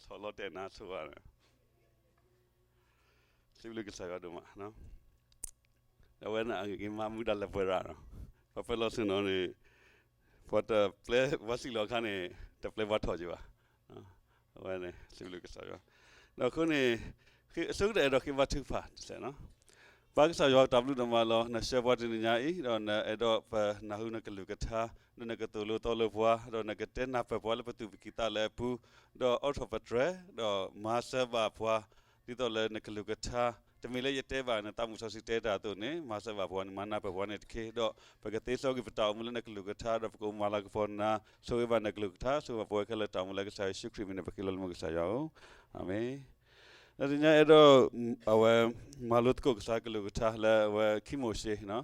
ထီၣ်လီၤတဲာ်နၤဆိၣ်ဂ့ၤ, စံးဘျုးကစၢ်ယွၤဒိၣ်မး, အဝဲန့ၣ်အဂ့ၤမးမူဒါလၢပှဲၤရၣ်နီၤ, ပှၤပၢလီၤဆ့ၣ်နီၤန့ၣ်, ပှၤတပျဲပှၤစံၣ်လီၤအခါန့ၣ်, တပျဲပှၤထီၣ်က့ၤဘၣ်, အဝဲန့ၣ်စံးဘျုးကစၢ်ယွၤ, ဒီးအဃိန့ၣ်, အဆိကတၢၢ်အဲၣ်ဒိးဃ့ဘါထုကဖၣ်တစဲးနီၤ, ပၢ်ကစၢ်ယွၤတၢ်ဘျုးဒိၣ်မးလီၤ, နဆှၢပှၤတနံၤညါအံၤ, ဒီးနအဲၣ်ဒိးပနၢ်ဟူနကလုၢ်ကထါ, ဒီးနကသိၣ်လိသီလိပှၤ, ဒီးနကတဲနၢ်ပၢၢ်ပှၤလၢပသူၣ်ကံၢ်သးလဲအပူၤ, ဒီးအိးထီၣ်ပတြၢၤ, ဒီးမၤစၢၤဘၣ်ပှၤ, ဒ်သိးလၢနကလုၢ်ကထါ, တမ့ၢ်လၢယတဲဘၣ်နသးမုၢ်စီဆှံတဲတၢ်အသိးန့ၣ်, မၤစၢၤဘၣ်ပှၤန့ၣ် မၤနၢ်ပၢၢ်ပှၤန့ၣ်တက့ၢ်, ဒီးပကသ့စီကွံာ်ပတၢ်အိၣ်မူလၢနကလုၢ်ကထါ, ဒီးပကအိၣ်မၤလၤကပီၤနၤ, ဆိၣ်ဂ့ၤဘၣ်နကလုၢ်ကထါ, ဆိၣ်ဂ့ၤဘၣ်ပဝဲခဲလၢာ်တၢ်အိၣ်မူလၢကစၢ်ယ့ၣ်ၡူးခရံာ်မံၤန့ၣ် ပဃ့လီၤလၢမုၢ်ကစၢ်ယွၤဧၢ, အၤမ့ၣ်. ဒီးတနံၤညါအဲၣ်ဒိး, အဝဲ, မၤလိသကိးကစၢ်ကလုၢ်ကထါလၢအဝဲခံမိၤၡ့,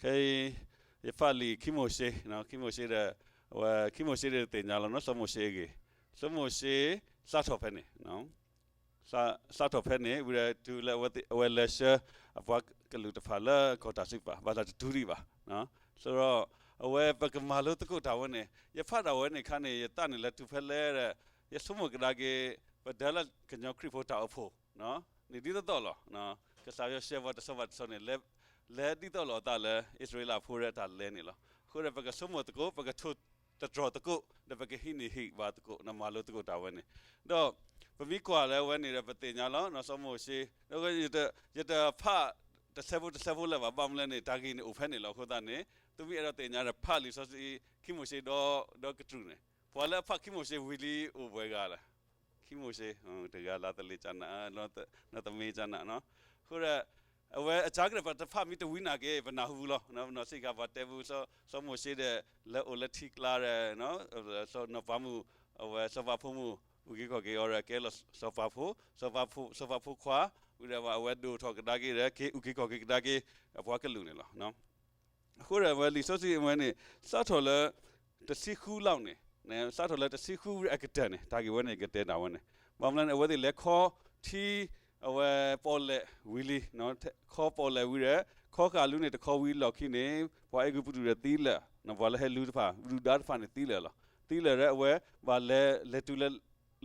ခဲအံၤ, ယဖးလံာ်ခံမိၤၡ့, ခံမိၤၡ့ဒီး, အဝဲခံမိၤၡ့ဒီးသ့ၣ်ညါလီၤနီၤ, စီၤမိၤၡ့အဂ့ၢ်, စီၤမိၤၡ့, စးထီၣ်ဖဲန့ၣ် စးထီၣ်ဖဲန့ၣ် ဝံၤဒီးတုၤလၢအဝဲလဲၤဆှၢ, အပှၤကလုာ်တဖၣ်လၢကီၢ်တၢ်စံးပာ် ဘၣ်ဆၣ်တတုၤဒံးဘၣ်, ဒီး, အဝဲပကမၤလိသကိးတၢ်ဝဲန့ၣ် ယဖးဒၣ်ဝဲန့ၣ်ခါန့ၣ် ယသးန့ၣ်လဲၤတုၤဖဲလဲၣ်ဒီး, ယဆိကမိၣ်ကဒါက့ၤ, ပဒၢလၢကညီခရံာ်ဖိတၢ်အိၣ်ဖှိၣ်, န့ၣ်ဒ်သိးသိးလီၤ, ကစၢ်ယွၤရှဲပှၤတဆီဘၣ်တဆီန့ၣ်, လဲၤဒ်သိးလိာ်အသးလၢအံၣ်စရ့လးဖိရဲၣ်အတၢ်လဲၤန့ၣ်လီၤ. အဃိဒီးပကဆိကမိၣ်သကိး, ပကထိၣ်သတြီၤသကိး, ဒီးပကဟံးန့ၢ်ဟံးဘၣ်သကိး, မၤလိသကိးတၢ်ဝဲန့ၣ်, ဒီး, ပမ့ၢ်ကွၢ်လၢအဝဲန့ၣ်ဒီးပသ့ၣ်ညါလီၤ, စီၤမိၤၡ့, ယတဖး, တဆဲဖိတဆဲဖိလၢၤဘၣ်, ဘၣ်မနုၤလဲၣ်န့ၣ် တၢ်ဂ့ၢ်န့ၣ်အိၣ်ဖဲန့ၣ်လီၤ. အဃိသတးန့ၣ်, သုမ့ၢ်အဲၣ်ဒိးသ့ၣ်ညါဒီးဖးလံာ်စီဆှံ, ခံမိၤၡ့ဒီးကတြူၢ်န့ၣ်, ပှၤလၢအဖးခံမိၤၡ့ဝံၤလံအိၣ်ပှဲၤဂၤလဲၣ်, ခံမိၤၡ့, တဂၤလၢသလ့ၣ်ကနး, နီၢ်သမ့ၢ်ကနး, အဃိဒီး, အဝဲအစှၤကတၢၢ်ပတဖးမ့ၢ်တဝံၤနာ်က့ၤ ပနၢ်ဟူလီၤ, နီၢ်စံးခါပှၤတဲပူၤ, စီၤမိၤၡ့ဒီး, လၢအိၣ်လၢထံကျါဒီး, နီၢ်ပၤမုၣ်, အဝဲစီၤပၤဖိမုၣ်, အုၣ်က့ၤခီၣ်က့ၤအီၤဒီးကဲလီၤစီၤပၤဖိ, စီၤပၤဖိခွါ, ဝံၤဒီးအဝဲဒိၣ်ထီၣ်ကဒါက့ၤဒီး က့ၤအုၣ်က့ၤခီၣ်က့ၤကဒါက့ၤ, အပှၤကလုာ်န့ၣ်လီၤ. အဃိဒီးအဝဲလံာ်စီဆှံအဝဲန့ၣ်, စးထီၣ်လၢ, တဆံဃုလီၤန့ၣ်, စးထီၣ်လၢတဆံဃုဝံၤအကတၢၢ်န့ၣ် တၢ်ဂ့ၢ်ဝဲန့ၣ်ကတဲတၢ်ဝဲန့ၣ်, ဘၣ်မနုၤန့ၣ် အဝဲသ့ၣ်လဲၤခီထံ, အဝဲပီၣ်လဲၣ်ဝံၤလံ, ခီပီၣ်လဲၣ်ဝံၤဒီး, ခီဃာ်လူန့ၣ်တခီဝံၤလီၢ်ခံန့ၣ်, ပှၤအဲၤကူပတူးဒီးသံလၢာ်, ပှၤလၢဟဲလူၤတဖၣ်, ဒုၣ်ဒါတဖၣ်န့ၣ်သံလၢာ်လီၤ. သံလၢာ်ဒီးအဝဲ, ဘၣ်လဲၤ, လဲၤတုၤလၢ,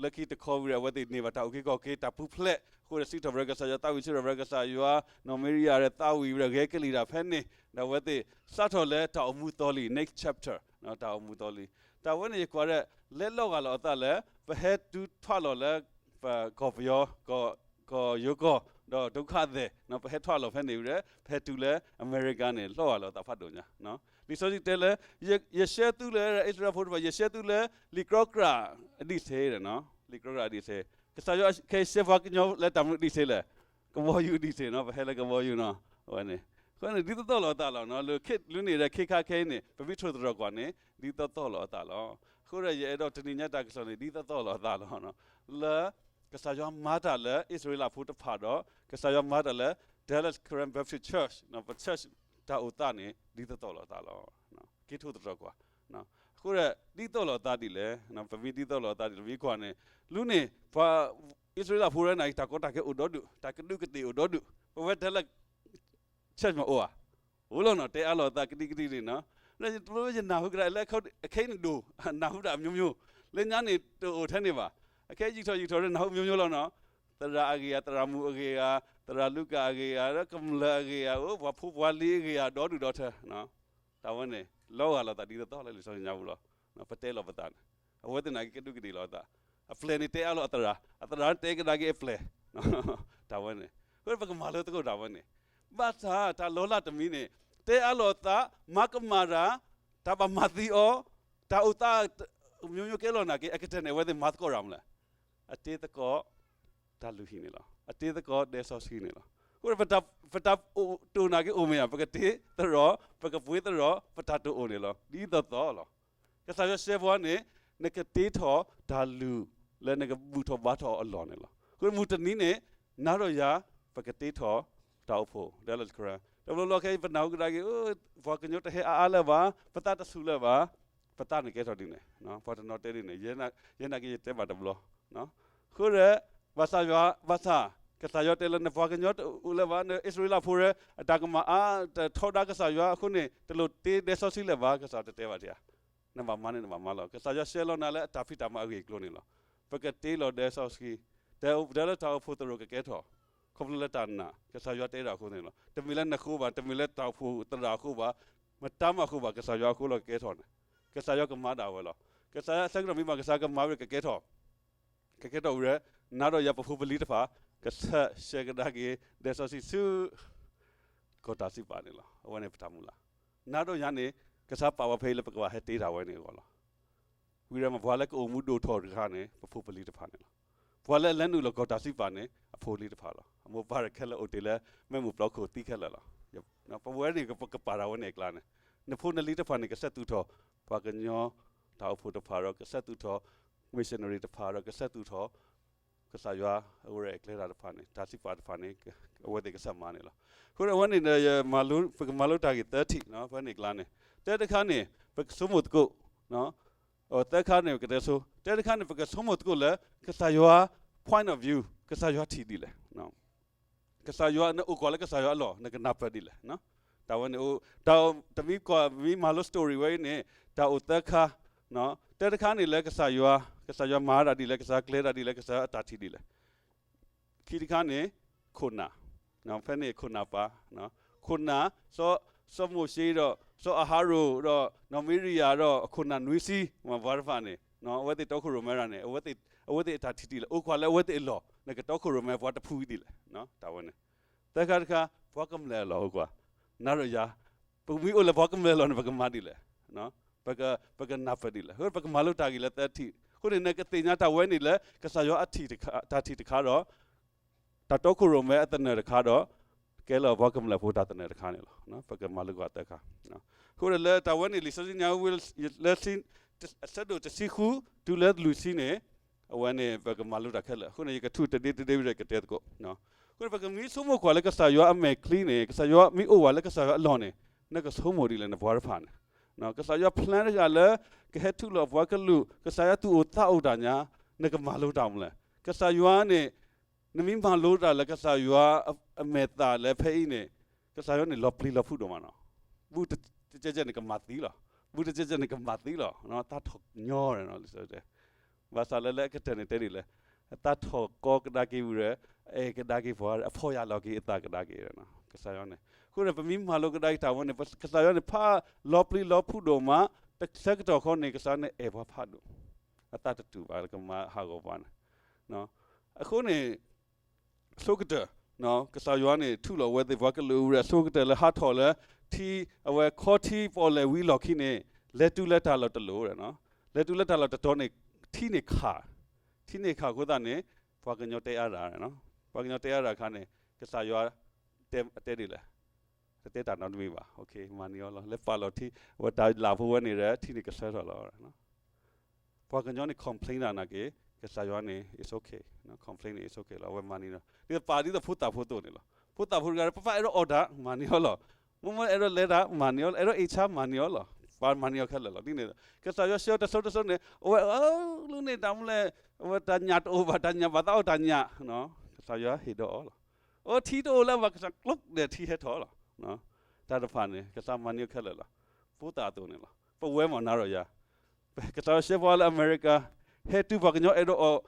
လၢခံတခီဝံၤဒီး အဝဲသ့ၣ်န့ၢ်ဘၣ်တၢ်အုၣ်က့ၤခီၣ်က့ၤတၢ်ပူၤဖျဲး, အဃိဒီးစံးထီၣ်ပတြၢၤကစၢ်ယွၤ, သးဝံၣ်ဆၢထီၣ်ပတြၢၤကစၢ်ယွၤ, နီၢ်မၤရံယၤဒီးသးဝံၣ်ဝံၤဒီးဂဲၤကလံၣ်တၢ်ဖဲန့ၣ်, ဒီးအဝဲသ့ၣ်စးထီၣ်လၢတၢ်အိၣ်မူသီလံ, next chapter, တၢ်အိၣ်မူသီလံ. တၢ်ဝဲန့ၣ်ယကွၢ်ဒီး, လဲၤလီၤဂာ်လီၤအသးလၢ, ပဟဲတုၤထွဲလီၤလၢ, ပကီၢ်ပယီၤ, ကီၢ်ယိၤကီၢ်, ဒီးဒုက္ခသည်, ပဟဲထွဲလီၤဖဲန့ၣ်ဝံၤဒီး ပဟဲတုၤလၢအမဲရကၤန့ၣ် လီၤဂာ်လီၤအသးဖးဒိၣ်ညါ လံာ်စီဆှံတဲလၢ, ယ, ယရှဲသုလၢအံၣ်စရ့လးဖိတဖၣ် ယရှဲသုလၢလံာ်ကြီကြာ်အဒံးဆ့, လံာ်ကြီကြာ်အဒံးဆ့, ကစၢ်ယွၤခဲအံၤရှဲပှၤကညီလၢတၢ်မနုၤအဒံးဆ့လဲၣ်, ကဘီယူၤအဒံးဆ့နီၤ, ပဟဲလၢကဘီယူၤနီၤ, အဝဲန့ၣ်, အဃိန့ၣ်ဒ်သိးသိးလီၤအသးလီၤ, လၢခံ, လၢန့ၣ်ဒီးခံခါခဲအံၤန့ၣ် ပမ့ၢ်ထိၣ်သတြီၤကွၢ်န့ၣ် ဒ်သိးသိးလီၤအသးလီၤ. အဃိဒီးယအဲၣ်ဒိးတနံၤညါတၢ်ကစီၣ်န့ၣ် ဒ်သိးသိးလီၤအသးလီၤ. လၢ, ကစၢ်ယွၤမၤတၢ်လၢအံၣ်စရ့လးဖိတဖၣ်ဒီး, ကစၢ်ယွၤမၤတၢ်လၢ Dallas Karen Baptist Church, ပ church တၢ်အိၣ်သးန့ၣ် ဒ်သိးသိးလီၤအသးလီၤ. က့ၤထိၣ်သတြီၤကွၢ်, အဃိဒီးဒ်သိးလီၤအသးဒ်လဲၣ်, ပမ့ၢ်ဒ်သိးလီၤအသးဒ်လဲၣ် ပမ့ၢ်ကွၢ်န့ၣ်, လၢန့ၣ် ပှၤ, အံၣ်စရ့လးဖိရဲၣ်န့ၣ် တၢ်ကီတၢ်ခဲအိၣ်ဒီဒူၣ်, တၢ်ကဒူးကဒ့ၣ်အိၣ်ဒီဒူၣ်, ပဝဲ Dallas church မ့ၢ်အိၣ်ဧါ, အိၣ်လီၤနီၤ, တဲအါလီၤအသးကဒံကဒံန့ၣ်နီၤ, ပယနၢ်ဟူကဒါလၢအခဲအံၤန့ၣ်ဒိၣ်, နၢ်ဟူတၢ်အမျိုးမျိုး, လၢညါန့ၣ်တအိၣ်ထဲန့ၣ်ဘၣ်, အခဲယံာ်ထီၣ်ယံာ်ထီၣ်ဒီးနၢ်ဟူမျိုးမျိုးလီၤနီၤ, သရၣ်အဂ့ၢ်ဧါ, သရၣ်မုၣ်အဂ့ၢ်ဧါ, သရၣ်လူၤကၣ်အဂ့ၢ်ဧါ, ဒီးကမျၢၢ်အဂ့ၢ်ဧါ, အိၣ်ပှၤဖိပှၤလံၤအဂ့ၢ်ဧါ, ဒီဒူၣ်ဒီထၢ, တၢ်ဝဲန့ၣ် လီၤဂာ်လီၤသးဒ်သိးသိးလၢလံာ်စီဆှံညါပူၤလီၤ. ပတဲလီၤပသးန့ၣ်, အဝဲသ့ၣ်နာ်က့ကဒူးကဒ့ၣ်လီၤအသး, အပျဲၢ်န့ၣ်တဲအါလီၤအသရၣ်, အသရၣ်တဲကဒါက့ၤအပျဲၢ်, တၢ်ဝဲန့ၣ်, အဃိပကမၤလိသကိးတၢ်ဝဲန့ၣ်, ဘၣ်ဆၣ်တၢ်လီၤလးတမံၤန့ၣ်, တဲအါလီၤအသး, မၤကမၣ်တၢ်, တၢ်ဘၣ်မၤသံအီၤ, တၢ်အိၣ်သး, မျိုးမျိုးကဲလီၤနာ်က့ အကတၢၢ်န့ၣ် အဝဲသ့ၣ်မၤသကိးတၢ်မနုၤလဲၣ်, အတ့သကိး တၢ်လုၢ်ဟံၣ်န့ၣ်လီၤ. အတ့သကိးဒဲစီဆှံန့ၣ်လီၤ. အဃိဒီး ပတၢ်တိၢ်နာ်က့အိၣ်မ့ၢ်ဧါ, ပကတ့သရိာ်, ပကပှ့ၤသရိာ်, ပတၢ်တိၢ်အိၣ်န့ၣ်လီၤ. ဒ်သိးသိးလီၤ. ကစၢ်ယွၤရှဲပှၤန့ၣ်, နကတ့ထီၣ်တၢ်လုၢ်, လၢနကဘူၣ်ထီၣ်ဘါထီၣ်အလီၢ်န့ၣ်လီၤ. အဃိမုၢ်တနံၤန့ၣ်, နၤဒီးယၤ, ပကတ့ထီၣ်တၢ်အိၣ်ဖှိၣ်, တၢ်လီၢ်တခါ, တဘျီဘျီခဲအံၤပနၢ်ဟူကဒါက့ၤ, ပှၤကညီတဟဲအါအါလၢၤဘၣ်, ပသးတဆူၣ်လၢၤဘၣ်, ပသးန့ၣ်ကဲထီၣ်ဒ်န့ၣ်, ပှၤတနီၤတဲဒ်န့ၣ်, ယဲနာ်က့ယတဲဘၣ်တဘျီ အဃိဒီး, ဘၣ်ဆၣ်ယွၤ, ဘၣ်ဆၣ်, ကစၢ်ယွၤတဲလၢနပှၤကညီတအိၣ်လၢၤဘၣ်, နအံၣ်စရ့လးဖိရဲၣ်, အတၢ်ကမၣ်အါ, တထီဒါကစၢ်ယွၤအဃိန့ၣ်, တလိၣ်တ့ဒဲစီဆှံလၢၤဘၣ်, ကစၢ်တတဲဘၣ်တဧါ. နဘၣ်မၤန့ၣ်နဘၣ်မၤလီၤ. ကစၢ်ယွၤရှဲလီၤနၤလၢအတၢ်ဖံးတၢ်မၤအဂ့ၢ်အကျိၤန့ၣ်လီၤ. ပကတ့လီၤဒဲစီဆှံ, တဲလၢတၢ်အိၣ်ဖှိၣ်သရိာ်ကကဲထီၣ်, ခီဖျိလၢတၢ်နာ် ကစၢ်ယွၤတဲဒၣ်အဃိန့ၣ်လီၤ. တမ့ၢ်လၢနဃိဘၣ်, တမ့ၢ်လၢတၢ်အိၣ်ဖှိၣ်သရၣ်အဃိဘၣ်, မတၤမးအဃိဘၣ်, ကစၢ်ယွၤအဃိလီၤကကဲထီၣ်န့ၣ်, ကစၢ်ယွၤကမၤဒၣ်ဝဲလီၤ. ကစၢ်ယွၤဆၢကတီၢ်မ့ၢ်ဘၣ် ကစၢ်ယွၤကမၤဝဲကကဲထီၣ် ကကဲထီၣ်ဝဲ, နၤဒီးယၤပဖိပလံၤတဖၣ် ကဆှၢကဒါက့ၤ ဒဲစီဆှံဆူ ကီၢ်တၢ်စံးပာ်န့ၣ်လီၤ. အဝဲန့ၣ်ပတၢ်မုၢ်လၢ်, နၤဒီးယၤန့ၣ် ကစၢ်ပာ်ဝဲဖဲအံၤလၢပကဘၣ်ဟဲတ့ထီၣ်ဝဲန့ၣ်အဂီၢ်လီၤ. ဝံၤဒီးမ့ၢ်ပှၤလၢကအိၣ်မူဒိၣ်ထီၣ်တဂၤန့ၣ် ပဖိပလံၤတဖၣ်န့ၣ်လီၤ. ပှၤလၢအလဲၤနုာ်လီၤကီၢ်တၢ်စံးပာ်န့ၣ် အဖိအလံၤတဖၣ်လီၤ. အမိၢ်ပၢ်ခဲလၢာ်အိၣ်တ့ၢ်လၢ မ့ၢ်မုၢ်ပျီခိၣ်သံခဲလၢာ်လီၤ. ပဝဲန့ၣ်ပကပာ်တၢ်ဝဲန့ၣ်အကျါန့ၣ်, နဖိနလံၤတဖၣ်န့ၣ် ကဆှၢသူၣ်ထီၣ် ပှၤကညီတၢ်အိၣ်ဖှိၣ်တဖၣ်ဒီး ကဆှၢသူၣ်ထီၣ် missionary တဖၣ်ဒီး ကဆှၢသူၣ်ထီၣ် ကစၢ်ယွၤအရဲၣ်အကျဲၤတၢ်တဖၣ်န့ၣ် တၢ်စံးပာ်တဖၣ်န့ၣ် အဝဲသ့ၣ်ကဆှၢမၤန့ၣ်လီၤ. အဃိန့ၣ်အဝဲန့ၣ် ပကမၤလိတၢ်ဂ့ၢ်သၢထံၣ် ဖဲန့ၣ်အကျါန့ၣ်, တၢတခါန့ၣ် ပကဆိကမိၣ်သကိး, သၢခါန့ၣ် ပကတဲဆိ, တၢတခါန့ၣ် ပကဆိကမိၣ်သကိးလၢ ကစၢ်ယွၤ point of view ကစၢ်ယွၤထံၣ်ဒ်လဲၣ် ကစၢ်ယွၤ နအိၣ်ကွၢ်လၢကစၢ်ယွၤအလီၢ် နကနၢ်ပၢၢ်ဒ်လဲၣ်. တၢ်ဝဲန့ၣ် တၢ်တမံၤကွၢ် မံၤမၤလိ story ဝဲအံၤန့ၣ် တၢ်အိၣ်သၢခါ, တၢတခါန့ၣ်လၢကစၢ်ယွၤ, ကစၢ်ယွၤမၤဒၣ်ဒ်လဲၣ်, ကစၢ်ယွၤကျဲၤဒၣ်ဒ်လဲၣ်, ကစၢ်ယွၤအတၢ်ထံၣ်ဒ်လဲၣ်. ခံတခါန့ၣ် ခိၣ်နၢ်, ဖဲန့ၣ်ခိၣ်နၢ်ပၢ်, ခိၣ်နၢ်, စီၤမိၤၡ့ဒီး စီၤအၤဟရိၣ်ဒီး နီၢ်မံရယၤဒီး အခိၣ်နၢ်နွံဆံ မ့ၢ်ပှၤတဖၣ်န့ၣ် အဝဲသ့ၣ်တီခိၣ်ရိၣ်မဲတၢ်န့ၣ် အဝဲသ့ၣ်အတၢ်ထံၣ်ဒ်လဲၣ်, အိၣ်ကွၢ်လၢအဝဲသ့ၣ်အလီၢ် နကတီခိၣ်ရိၣ်မဲပှၤတဖုဒ်လဲၣ်. တၢ်ဝဲန့ၣ် သၢခါတခါ ပှၤကမျၢၢ်အလီၢ်အိၣ်ကွၢ်, နၤဒီးယၤ ပမ့ၢ်အိၣ်လၢပှၤကမျၢၢ်အလီၢ်န့ၣ် ပကမၤဒ်လဲၣ်, ပကနၢ်ပၢၢ်ဒ်လဲၣ်, ပကမၤလိတၢ်ဂ့ၢ်လၢသၢထံၣ်. အဃိန့ၣ် နကသ့ၣ်ညါတၢ်ဝဲန့ၣ်လၢ ကစၢ်ယွၤအတၢ်ထံၣ်တခါဒီး တၢ်တီခိၣ်ရိၣ်မဲအသနၢၣ်တခါဒီး ကဲလီၤပှၤကမျၢၢ်ဖိတၢ်သနၢၣ်တခါန့ၣ်လီၤ. ပကမၤလိကွၢ်သၢခါ. အဃိဒီးလၢတၢ်ဝဲန့ၣ် လံာ်စီဆှံညါဝဲလၢ အဆၢဒိၣ်တဆံဃု တုၤလၢလွံၢ်ဆံန့ၣ် အဝဲန့ၣ် ပကမၤလိတၢ်ခဲလၢာ်. အဃိန့ၣ် ယကထူၣ်တဒ့တဒ့ဝံၤဒီးကတဲသကိး. အဃိန့ၣ် ပကမ့ၢ်ဆိကမိၣ်ကွၢ်လၢကစၢ်ယွၤအမဲာ်ချံန့ၣ် ကစၢ်ယွၤမ့ၢ်အိၣ်ဝဲလၢကစၢ်ယွၤအလီၢ်န့ၣ် နကဆိကမိၣ်ဒ်လဲၣ်နပှၤတဖၣ်န့ၣ်, ကစၢ်ယွၤ plan တဂၤလၢ ကဟဲထူးလီၤအပှၤကလုာ် ကစၢ်ယွၤသူၣ်အိၣ်သးအိၣ်တၢ်ညါ နကမၤလိတၢ်မနုၤလဲၣ်. ကစၢ်ယွၤန့ၣ် နမ့ၢ်မၤလိတၢ်လၢကစၢ်ယွၤအမဲာ်သၣ်လၢဖဲအံၤန့ၣ် ကစၢ်ယွၤန့ၣ် လီၤပျံၤလီၤဖုးဒိၣ်မးနီၤ. ဘူးတကဲကဲန့ၣ်ကမၤသံလီၤ. ဘူးတကဲကဲန့ၣ်ကမၤသံလီၤ. သးထီၣ်ညီန့ၣ်နီၤ လံာ်စီဆှံတဲ. ဘၣ်ဆၣ်လၢလၢအကတၢၢ်န့ၣ်တဲဒ်လဲၣ်, အသးထီၣ်ကီကဒါက့ၤဝံၤဒီး အအဲၣ်ကဒါက့ၤပှၤ အဖီၣ်ယာ်လီၤက့ၤအသးကဒါက့ၤ ကစၢ်ယွၤန့ၣ်. အဃိန့ၣ် ပမ့ၢ်မၤလိကဒါက့ၤတၢ်ဝဲန့ၣ် ကစၢ်ယွၤန့ၣ်ဖးလီၤပျံၤလီၤဖုးဒိၣ်မး, တဆၢကတီၢ်ခီန့ၣ် ကစၢ်န့ၣ်အဲၣ်ပှၤဖးဒိၣ်, အသးတတူၢ်ဘၣ်လၢကမၤဟးဂီၤပှၤန့ၣ်. အဃိန့ၣ် ဆိကတၢၢ် ကစၢ်ယွၤန့ၣ် ထူးလီၤအဝဲသ့ၣ်ပှၤကလုာ်အူရၣ် ဆိကတၢၢ်လၢဟးထီၣ်လၢ ထံ အဝဲခီထံပီၣ်လဲၣ်ဝံၤလီၢ်ခံန့ၣ် လဲၤတုၤလၢတၢ်လီၢ်တလီၢ်, လဲၤတုၤလၢတၢ်လီၢ်တတီၤန့ၣ် ထံန့ၣ်ခး, ထံန့ၣ်ခးအဃိသတးန့ၣ် ပှၤကညီတဲအါတၢ်, ပှၤကညီတဲအါတၢ်အခါန့ၣ် ကစၢ်ယွၤ တဲဒ်လဲၣ်, တတဲတၢ်နီတမံၤဘၣ်, မၤန့ၢ်အီၤလီၤ. လၢပာ်လီၤထံ အဝဲတၢ်လၢ်ဖိဝဲန့ၣ်ဒီး ထံန့ၣ်ကဆၢထီၣ်လီၤ. ပှၤကညီန့ၣ် complain တၢ်နာ်က့ၤ ကစၢ်ယွၤန့ၣ် it's okay, complain န့ၣ် it's okay လီၤ. အဝဲမၤန့ၢ်လီၤ. ဒ်သိးပာ်ဒ်သိးဖိသၣ်ဖိအသိးန့ၣ်လီၤ. ဖိသၣ်ဖိတဂၤ ပၢ်ပၢ်အဲၣ်ဒိးအီၣ်တၢ် မၤန့ၢ်အီၤလီၤ. မိၢ်မိၢ်အဲၣ်ဒိးလဲၤတၢ် မၤန့ၢ်အီၤလီၤ. အဲၣ်ဒိးအ့ၣ်ဆါ မၤန့ၢ်အီၤလီၤ. ပှၤမၤန့ၢ်အီၤခဲလၢာ်လီၤ. ဒ်န့ၣ် ကစၢ်ယွၤဆှၢတစိၤတစိၤန့ၣ် အဝဲအၢ လူန့ၣ်တၢ်မူလဲၣ်, အဝဲတၢ်ညၣ်တအိၣ်ဘၣ် တၢ်ညၣ်ဘၣ်သးအီၣ်တၢ်ညၣ်, ကစၢ်ယွၤဟ့ၣ်ဒီးအီၤလီၤ. အထံတအိၣ်လၢၤဘၣ် ကစၢ်ကျိးဒီးထံဟဲထီၣ်လီၤ. တၢ်တဖၣ်န့ၣ် ကစၢ်မၤန့ၢ်အီၤခဲလၢာ်လီၤ. ဖိသၣ်အသိးန့ၣ်လီၤ. ပဝဲမ့ၢ်နၤဒီးယၤ ကစၢ်ယွၤဆှၢပှၤလၢအမဲရကၤ ဟဲတုၤပှၤကညီအဲၣ်ဒိးအီၣ်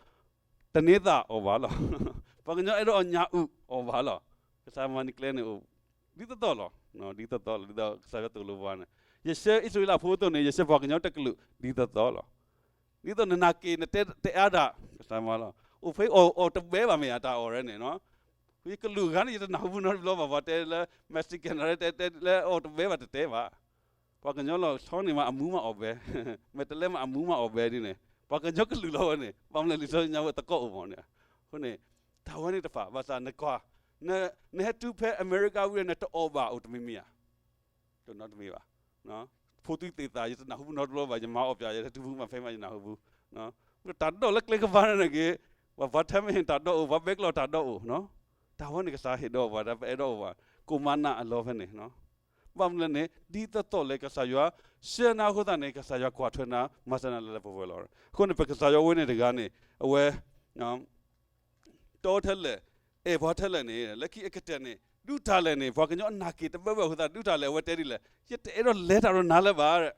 တန့ၤသၣ်အီၣ်ဘၣ်လီၤ. ပှၤကညီအဲၣ်ဒိးအီၣ်ညၣ်အုၣ်အီၣ်ဘၣ်လီၤ. ကစၢ်မၤန့ၢ်ကျဲန့ၣ်အိၣ် ဒ်သိးသိးလီၤ. ဒ်သိးသိးလီၤ. ဒ်သိးကစၢ်ယွၤသိၣ်လိပှၤန့ၣ် ယဆှၢအံၣ်စရ့လးဖိအသိးန့ၣ် ယဆှၢပှၤကညီတကလုာ် ဒ်သိးသိးလီၤ. ဒ်သိးနနာ်က့ၤ နတဲတအါဒၣ် ကစၢ်မၤလီၤ. အိၣ်ဖဲအီၣ်အီၣ်တဘဲဘၣ်မ့ၢ်ဧါ တၢ်အီၣ်ရဲန့ၣ်နီၤ. ယကလုာ်ဂၤန့ၣ် ယတနၢ်ဟူပူၤနီတဘျီဘၣ် ပှၤတဲလၢ Mexican တဲတဲလၢအီၣ်တဘဲဘၣ်တတဲဘၣ်. ပှၤကညီလီၤဆီန့ၣ်မးအမူမးအီၣ်ဘဲ, မဲာ်တဲးလဲးမးအမူမးအီၣ်ဘဲဒ်န့ၣ် ပှၤကညီကလုာ်လီၤဝဲန့ၣ် ဘၣ်မနုၤလဲၣ် လံာ်စီဆှံညါဝဲသကိးအိၣ်မးန့ၣ်. အဃိန့ၣ် တၢ်ဝဲန့ၣ်တဖၣ် ဘၣ်ဆၣ်နကွၢ် နဟဲတုၤဖဲအမဲရကၤဝံၤဒီး နတအီၣ်ဘၣ်အိၣ်တမံၤမံၤဧါ. တနီတမံၤဘၣ်. ဖိသၣ်သ့ၣ်သၢ ယတနၢ်ဟူပူၤနီတဘျီဘၣ် ယမၤအီၣ်ပၠး ယဟဲတုၤဖဲမးဖဲမး ယနၢ်ဟူပူၤ တၢ်ဒိၣ်လၢကျဲကပၤန့ၣ်က့ၤ ပှၤ vitamin တၢ်ဒိၣ်အိၣ် ပှၤဘဲကျီၢ်တၢ်ဒိၣ်အိၣ်. တၢ်ဝဲန့ၣ်ကစၢ်ဟ့ၣ်ဒီးပှၤ တၢ်ပအဲၣ်ဒိးအိၣ်ဘၣ် ကိၣ်မၤနၢ်အလီၢ်ဖဲန့ၣ်. ဘၣ်မနုၤလဲၣ်န့ၣ် ဒ်သိးသိးလၢကစၢ်ယွၤ ဆှၢနၤအဃိသတးန့ၣ် ကစၢ်ယွၤကွၢ်ထွဲနၤ မၤစၢၤနၤလၢလၢပှဲၤပှဲၤလီၤ. အဃိန့ၣ် ပကစၢ်ယွၤဝဲန့ၣ်တဂၤန့ၣ် အဝဲ တီထဲလဲၣ် အဲၣ်ပှၤထဲလဲၣ်န့ၣ် လၢခံအကတၢၢ်န့ၣ် ဒုးတၢ်လဲၣ်န့ၣ် ပှၤကညီအနာ်က့ၤတဘၣ်ဘၣ်အဃိသတး ဒုးတၢ်လဲၣ် အဝဲတဲဒ်လဲၣ် ယတအဲၣ်ဒိးလဲၤတၢ်ဒီးနၤလၢၤဘၣ်.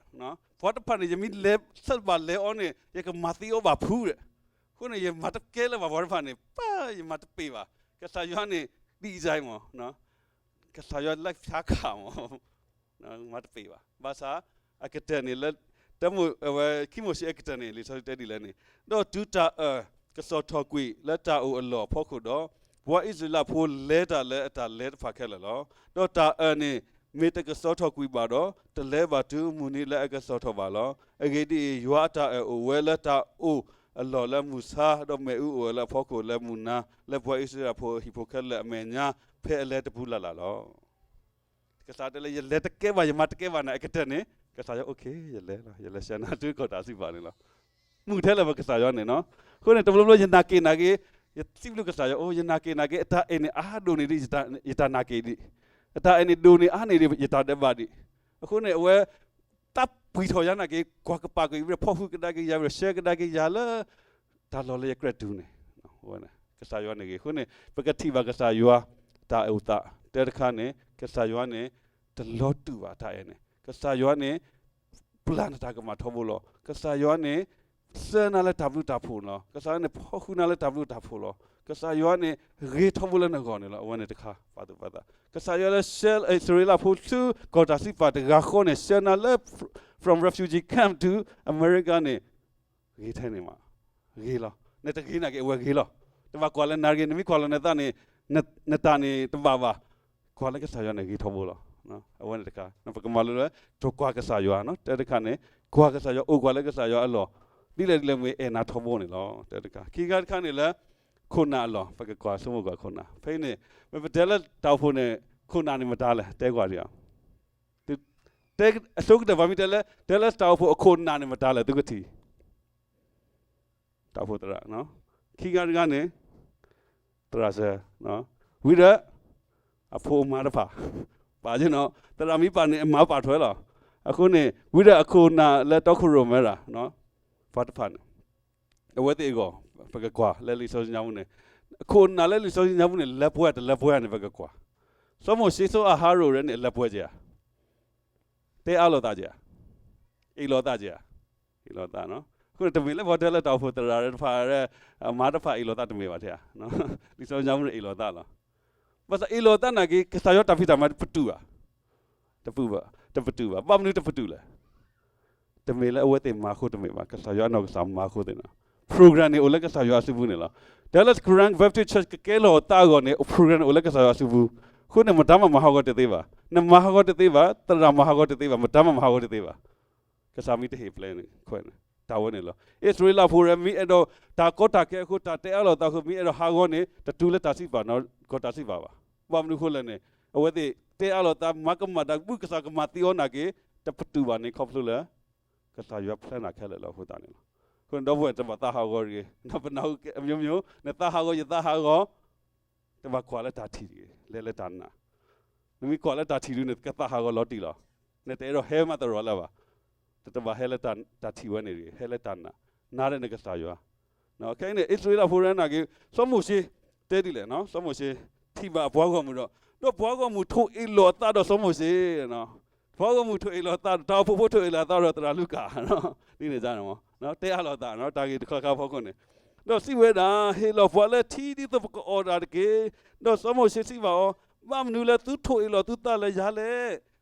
ပှၤတဖၣ်န့ၣ် ယမ့ၢ်လဲၤဆၢဘၣ်လဲၤအီၤန့ၣ် ယကမၤသံအီၤဘၣ်ဖုးဒီး အဃိန့ၣ် ယမၤတကဲလၢၤဘၣ်ပှၤတဖၣ်န့ၣ် ပၢ်ယမၤတပ့ၤဘၣ်. ကစၢ်ယွၤန့ၣ် ဒ်အံၤမး, ကစၢ်ယွၤလၢဖၠါခးမး မၤတပ့ၤဘၣ်. ဘၣ်ဆၣ် အကတၢၢ်န့ၣ်လၢ တၢမိၣ်အဝဲ ခံမိၤၡ့အကတၢၢ်န့ၣ် လံာ်စီဆှံတဲဒ်လဲၣ်န့ၣ်, ဒီးတုၤတၢ်အၢၣ်ကစီၣ်ထီၣ်ကွံာ်လၢတၢ်အိၣ်အလီၢ်အဖီခိၣ်ဒီး, ပှၤအံၣ်စရ့လးဖိလဲၤတၢ်လၢအတၢ်လဲၤတဖၣ်ခဲလၢာ်လီၤ. ဒီးတၢ်အၢၣ်န့ၣ် မ့ၢ်တကစီၣ်ထီၣ်ကွံာ်ဘၣ်ဒီး, တလဲၤဘၣ်တုၤမုၢ်နံၤလၢအကစီၣ်ထီၣ်ဘၣ်လီၤ. အဂ့ၢ်ဒ်အံၤ, ယွၤအတၢ်အၢၣ်အိၣ်ဝဲလၢတၢ်အိၣ်အလီၢ်လၢမုၢ်ဆါ, ဒီးမ့ၣ်အူအိၣ်ဝဲလၢအဖီခိၣ်လၢမုၢ်နၤ, လၢပှၤအံၣ်စရ့လးဖိအဟံၣ်ဖိခဲလၢာ်အမဲာ်ညါ, ဖဲအလဲၤတပူၤလၢ်လၢ်လီၤ. ကစၢ်တဲလၢ ယလဲၤတကဲဘၣ် ယမၤတကဲဘၣ်န့ၣ် အကတၢၢ်န့ၣ် ကစၢ်ယွၤ okay ယလဲၤလီၤ, ယလဲၤဆှၢနၤတုၤကီၢ်တၢ်စံးပာ်န့ၣ်လီၤ. မုာ်ထဲလၢၤဘၣ်ကစၢ်ယွၤန့ၣ်နီၤ. အဃိန့ၣ် တဘျီဘျီယနာ်က့ၤနာ်က့ၤ, ယစံးဘျုးကစၢ်ယွၤ, အိ ယနာ်က့ၤနာ်က့ၤ အတၢ်အဲၣ်န့ၣ်အါဒိၣ်န့ၢ်ဒံး ယတၢ်နာ်က့ၤဒံး, အတၢ်အဲၣ်န့ၣ်ဒိၣ်န့ၢ်အါန့ၢ်ဒံး ယတၢ်ဒဲးဘးဒံး. အဃိန့ၣ် အဝဲ တၢ်ပှံၢ်ထီၣ်ယၤနာ်က့ၤ ကွၢ်ကပာ်ကွံာ်ဝံၤဒီး ဖီၣ်ဃုာ်ကဒါက့ၤယၤ ဝံၤဒီးဆှၢကဒါက့ၤယၤလၢ တၢ်လီၢ်လၢယကြၢးတူၢ်န့ၣ်, ကစၢ်ယွၤန့ၣ်ဂ့ၤ. အဃိန့ၣ် ပကထံၣ်ဘၣ်ကစၢ်ယွၤ တၢ်အိၣ်သး တဲတခါန့ၣ် ကစၢ်ယွၤန့ၣ် တလီၤတူာ်ဘၣ်တၢ်အဲၣ်န့ၣ်, ကစၢ်ယွၤန့ၣ် ပျၢ်နတၢ်ကမၣ်ထီဘိလီၤ. ကစၢ်ယွၤန့ၣ် ဆှၢနၤလၢတၢ်ဘျုးတၢ်ဖှိၣ်န့ၣ်လီၤ. ကစၢ်ယွၤန့ၣ် ဖီၣ်ဃုာ်နၤလၢတၢ်ဘျုးတၢ်ဖှိၣ်လီၤ. ကစၢ်ယွၤန့ၣ် ဂ့ၤထီဘိလၢနဂီၢ်န့ၣ်လီၤ. အဝဲန့ၣ်တခါ ပာ်သူၣ်ပာ်သး ကစၢ်ယွၤလၢဆှၢအံၣ်စရ့လးဖိဆူကီၢ်တၢ်စံးပာ်တဂၤဃီန့ၣ် ဆှၢနၤလၢ from refugee camp to America န့ၣ် ဂ့ၤထဲန့ၣ်မး, ဂ့ၤလီၤ. နတဂ့ၤနာ်က့ၤ အဝဲဂ့ၤလီၤ. တဘၣ်ကွၢ်လၢနၤတဂ့ၤ, နမ့ၢ်ကွၢ်လၢနသးန့ၣ် နတၢ်န့ၣ်တဘၣ်ဘၣ်. ကွၢ်လၢကစၢ်ယွၤန့ၣ်ဂ့ၤထီဘိလီၤ. အဝဲန့ၣ်တခါ ပကမၤလိလၢ တကွၢ်ကစၢ်ယွၤနီၤ. တဲတခါန့ၣ် ကွၢ်ကစၢ်ယွၤ အိၣ်ကွၢ်လၢကစၢ်ယွၤအလီၢ် ဒ်လဲၣ်ဒ်လဲၣ်မ့ၢ်အဲၣ်နၤထီဘိန့ၣ်လီၤ. တဲတခါ ခံခါတခါန့ၣ်လၢ ခိၣ်နၢ်အလီၢ် ပကကွၢ်ဆိကမိၣ်ကွၢ်ခိၣ်နၢ် ဖဲအံၤန့ၣ် မ့ၢ်ပတဲလၢတၢ်အိၣ်ဖှိၣ်န့ၣ် ခိၣ်နၢ်န့ၣ်မတၤလဲၣ် တဲကွၢ်ဒံးဧါ. တဲအဆိကတၢၢ် ပှၤမ့ၢ်တဲလၢ တဲလၢတၢ်အိၣ်ဖှိၣ်အခိၣ်နၢ်န့ၣ်မတၤလဲၣ် သုကထံၣ် တၢ်အိၣ်ဖှိၣ်သရၣ်, ခံဂၤတဂၤန့ၣ် သရၣ်စၢၤ, ဝံၤဒီး အဖိအမါတဖၣ် ပာ်က့ၤနီၤ သရၣ်မ့ၢ်ပာ်န့ၣ် အမါပာ်ထွဲလီၤ. အဃိန့ၣ် ဝံၤဒီးအခိၣ်နၢ်လၢတီခိၣ်ရိၣ်မဲရၤ ပှၤတဖၣ်န့ၣ် အဝဲသ့ၣ်အဂီၢ် ပကကွၢ်လၢလံာ်စီဆှံညါပူၤန့ၣ်, အခိၣ်နၢ်လၢလံာ်စီဆှံညါပူၤန့ၣ် လၢပှဲၤတလၢပှဲၤန့ၣ် ပကကွၢ်. စီၤမိၤၡ့စီၤအၤဟရိၣ်ရဲၣ်န့ၣ် အလၢပှဲၤက့ၤဧါ, တဲအါလိာ်သးက့ၤဧါ, အ့ၣ်လိာ်သးက့ၤဧါ, အ့ၣ်လိာ်သး. အဃိန့ၣ် တမ့ၢ်လၢပှၤတဲလၢတၢ်အိၣ်ဖှိၣ်သရၣ်တဖၣ် အမါတဖၣ်အ့ၣ်လိာ်သးတမ့ၢ်ဘၣ်ထဲဧါ, လံာ်စီဆှံညါပူၤန့ၣ်အ့ၣ်လိာ်သးလီၤ. ဘၣ်ဆၣ်အ့ၣ်လိာ်သးနာ်က့ၤ ကစၢ်ယွၤတၢ်ဖံးတၢ်မၤပတုာ်ဧါ, တပတုာ်ဘၣ်. ဘၣ်မနုၤတပတုာ်လဲၣ်. တမ့ၢ်လၢအဝဲသ့ၣ်မၤအဃိတမ့ၢ်ဘၣ်, ကစၢ်ယွၤအနီၢ်ကစၢ်မၤအဃိသ့ၣ်နီၤ. program န့ၣ်အိၣ်လၢကစၢ်ယွၤအစုပူၤန့ၣ်လီၤ. တဲလၢ Karen Baptist Church ကကဲလီၤအသးအဂီၢ်န့ၣ် program န့ၣ် အိၣ်လၢကစၢ်ယွၤအစုပူၤ, အဃိန့ၣ် မတၤမၤမၤဟးဂီၤတသ့ဘၣ်, နမၤဟးဂီၤတသ့ဘၣ်, သရၣ်မၤဟးဂီၤတသ့ဘၣ်, မတၤမၤမၤဟးဂီၤတသ့ဘၣ်. ကစၢ်မ့ၢ်တဟ့ၣ်ပျဲန့ၣ် ခွဲးန့ၣ် တၢ်ဝဲန့ၣ်လီၤ. အံၣ်စရ့လးဖိရဲၣ် မ့ၢ်အဲၣ်ဒိးတၢ်ကီတၢ်ခဲအဃိ တၢ်တဲအါလိာ်သးအဃိ မ့ၢ်အဲၣ်ဒိးဟးဂီၤန့ၣ် တတုၤလၢတၢ်စံးပာ်နီၤ ကီၢ်တၢ်စံးပာ်ဘၣ်. ဘၣ်မနုၤအဃိလဲၣ်န့ၣ် အဝဲသ့ၣ်တဲအါလိာ်သး မၤကမၣ်တၢ်ကဘူၣ်ကစၢ်ကမၤသံအီၤနာ်က့ၤ တပတုာ်ဘၣ်န့ၣ် ခီဖျိလၢ ကစၢ်ယွၤဖျဲနၤခဲလၢာ်လီၤအဃိသတးန့ၣ်လီၤ. အဃိန့ၣ် ဒီပုၢ်ဝဲၢ်တဘၣ်သးဟးဂီၤတဂ့ၤ, ပနၢ်ဟူကဲ အမျိုးမျိုး နသးဟးဂီၤ ယသးဟးဂီၤ တဘၣ်ကွၢ်လၢတၢ်ထံၣ်တဂ့ၤ, လဲၤလၢတၢ်နာ်. နမ့ၢ်ကွၢ်လၢတၢ်ထံၣ်ဒုးန့ၣ် ကသးဟးဂီၤလီၤတံၢ်လီၤ. နတအဲၣ်ဒိးဟဲမးသရိာ်လၢၤဘၣ်. တဘၣ်ဟဲလၢတၢ်ထံၣ်ဝဲန့ၣ်တဂ့ၤ, ဟဲလၢတၢ်နာ်, နာ်ဒၣ်နကစၢ်ယွၤ. ခဲအံၤန့ၣ် အံၣ်စရ့လးဖိရဲၣ်နာ်က့ၤ စီၤမိၤၡ့ တဲဒ်လဲၣ်, စီၤမိၤၡ့ ထံၣ်ဘၣ်အပှၤဂီၢ်မုၢ်ဒီး ဒီးပှၤဂီၢ်မုၢ်ထိၣ်အ့ၣ်လိာ်အသးဒီးစီၤမိၤၡ့ ပှၤဂီၢ်မုၢ်ထိၣ်အ့ၣ်လိာ်အသးဒီး တၢ်အိၣ်ဖှိၣ်ဖိထိၣ်အ့ၣ်လိာ်အသးဒီးသရၣ်လူၤကၣ် ဒ်န့ၣ် တဲအါလိာ်သး တၢ်ဂ့ၢ်တခါခါအဖီခိၣ်န့ၣ်, ဒီးစံးဝဲဒၣ်, ဟ့ၣ်လီၤပှၤလၢထံဒ်သိးပကအီၣ်တၢ်တက့ၢ်. ဒီးစီၤမိၤၡ့စံးဘၣ်အီၤ, ဘၣ်မနုၤလၢသုထိၣ်အ့ၣ်လိာ်သုသးလၢယၤလဲၣ်.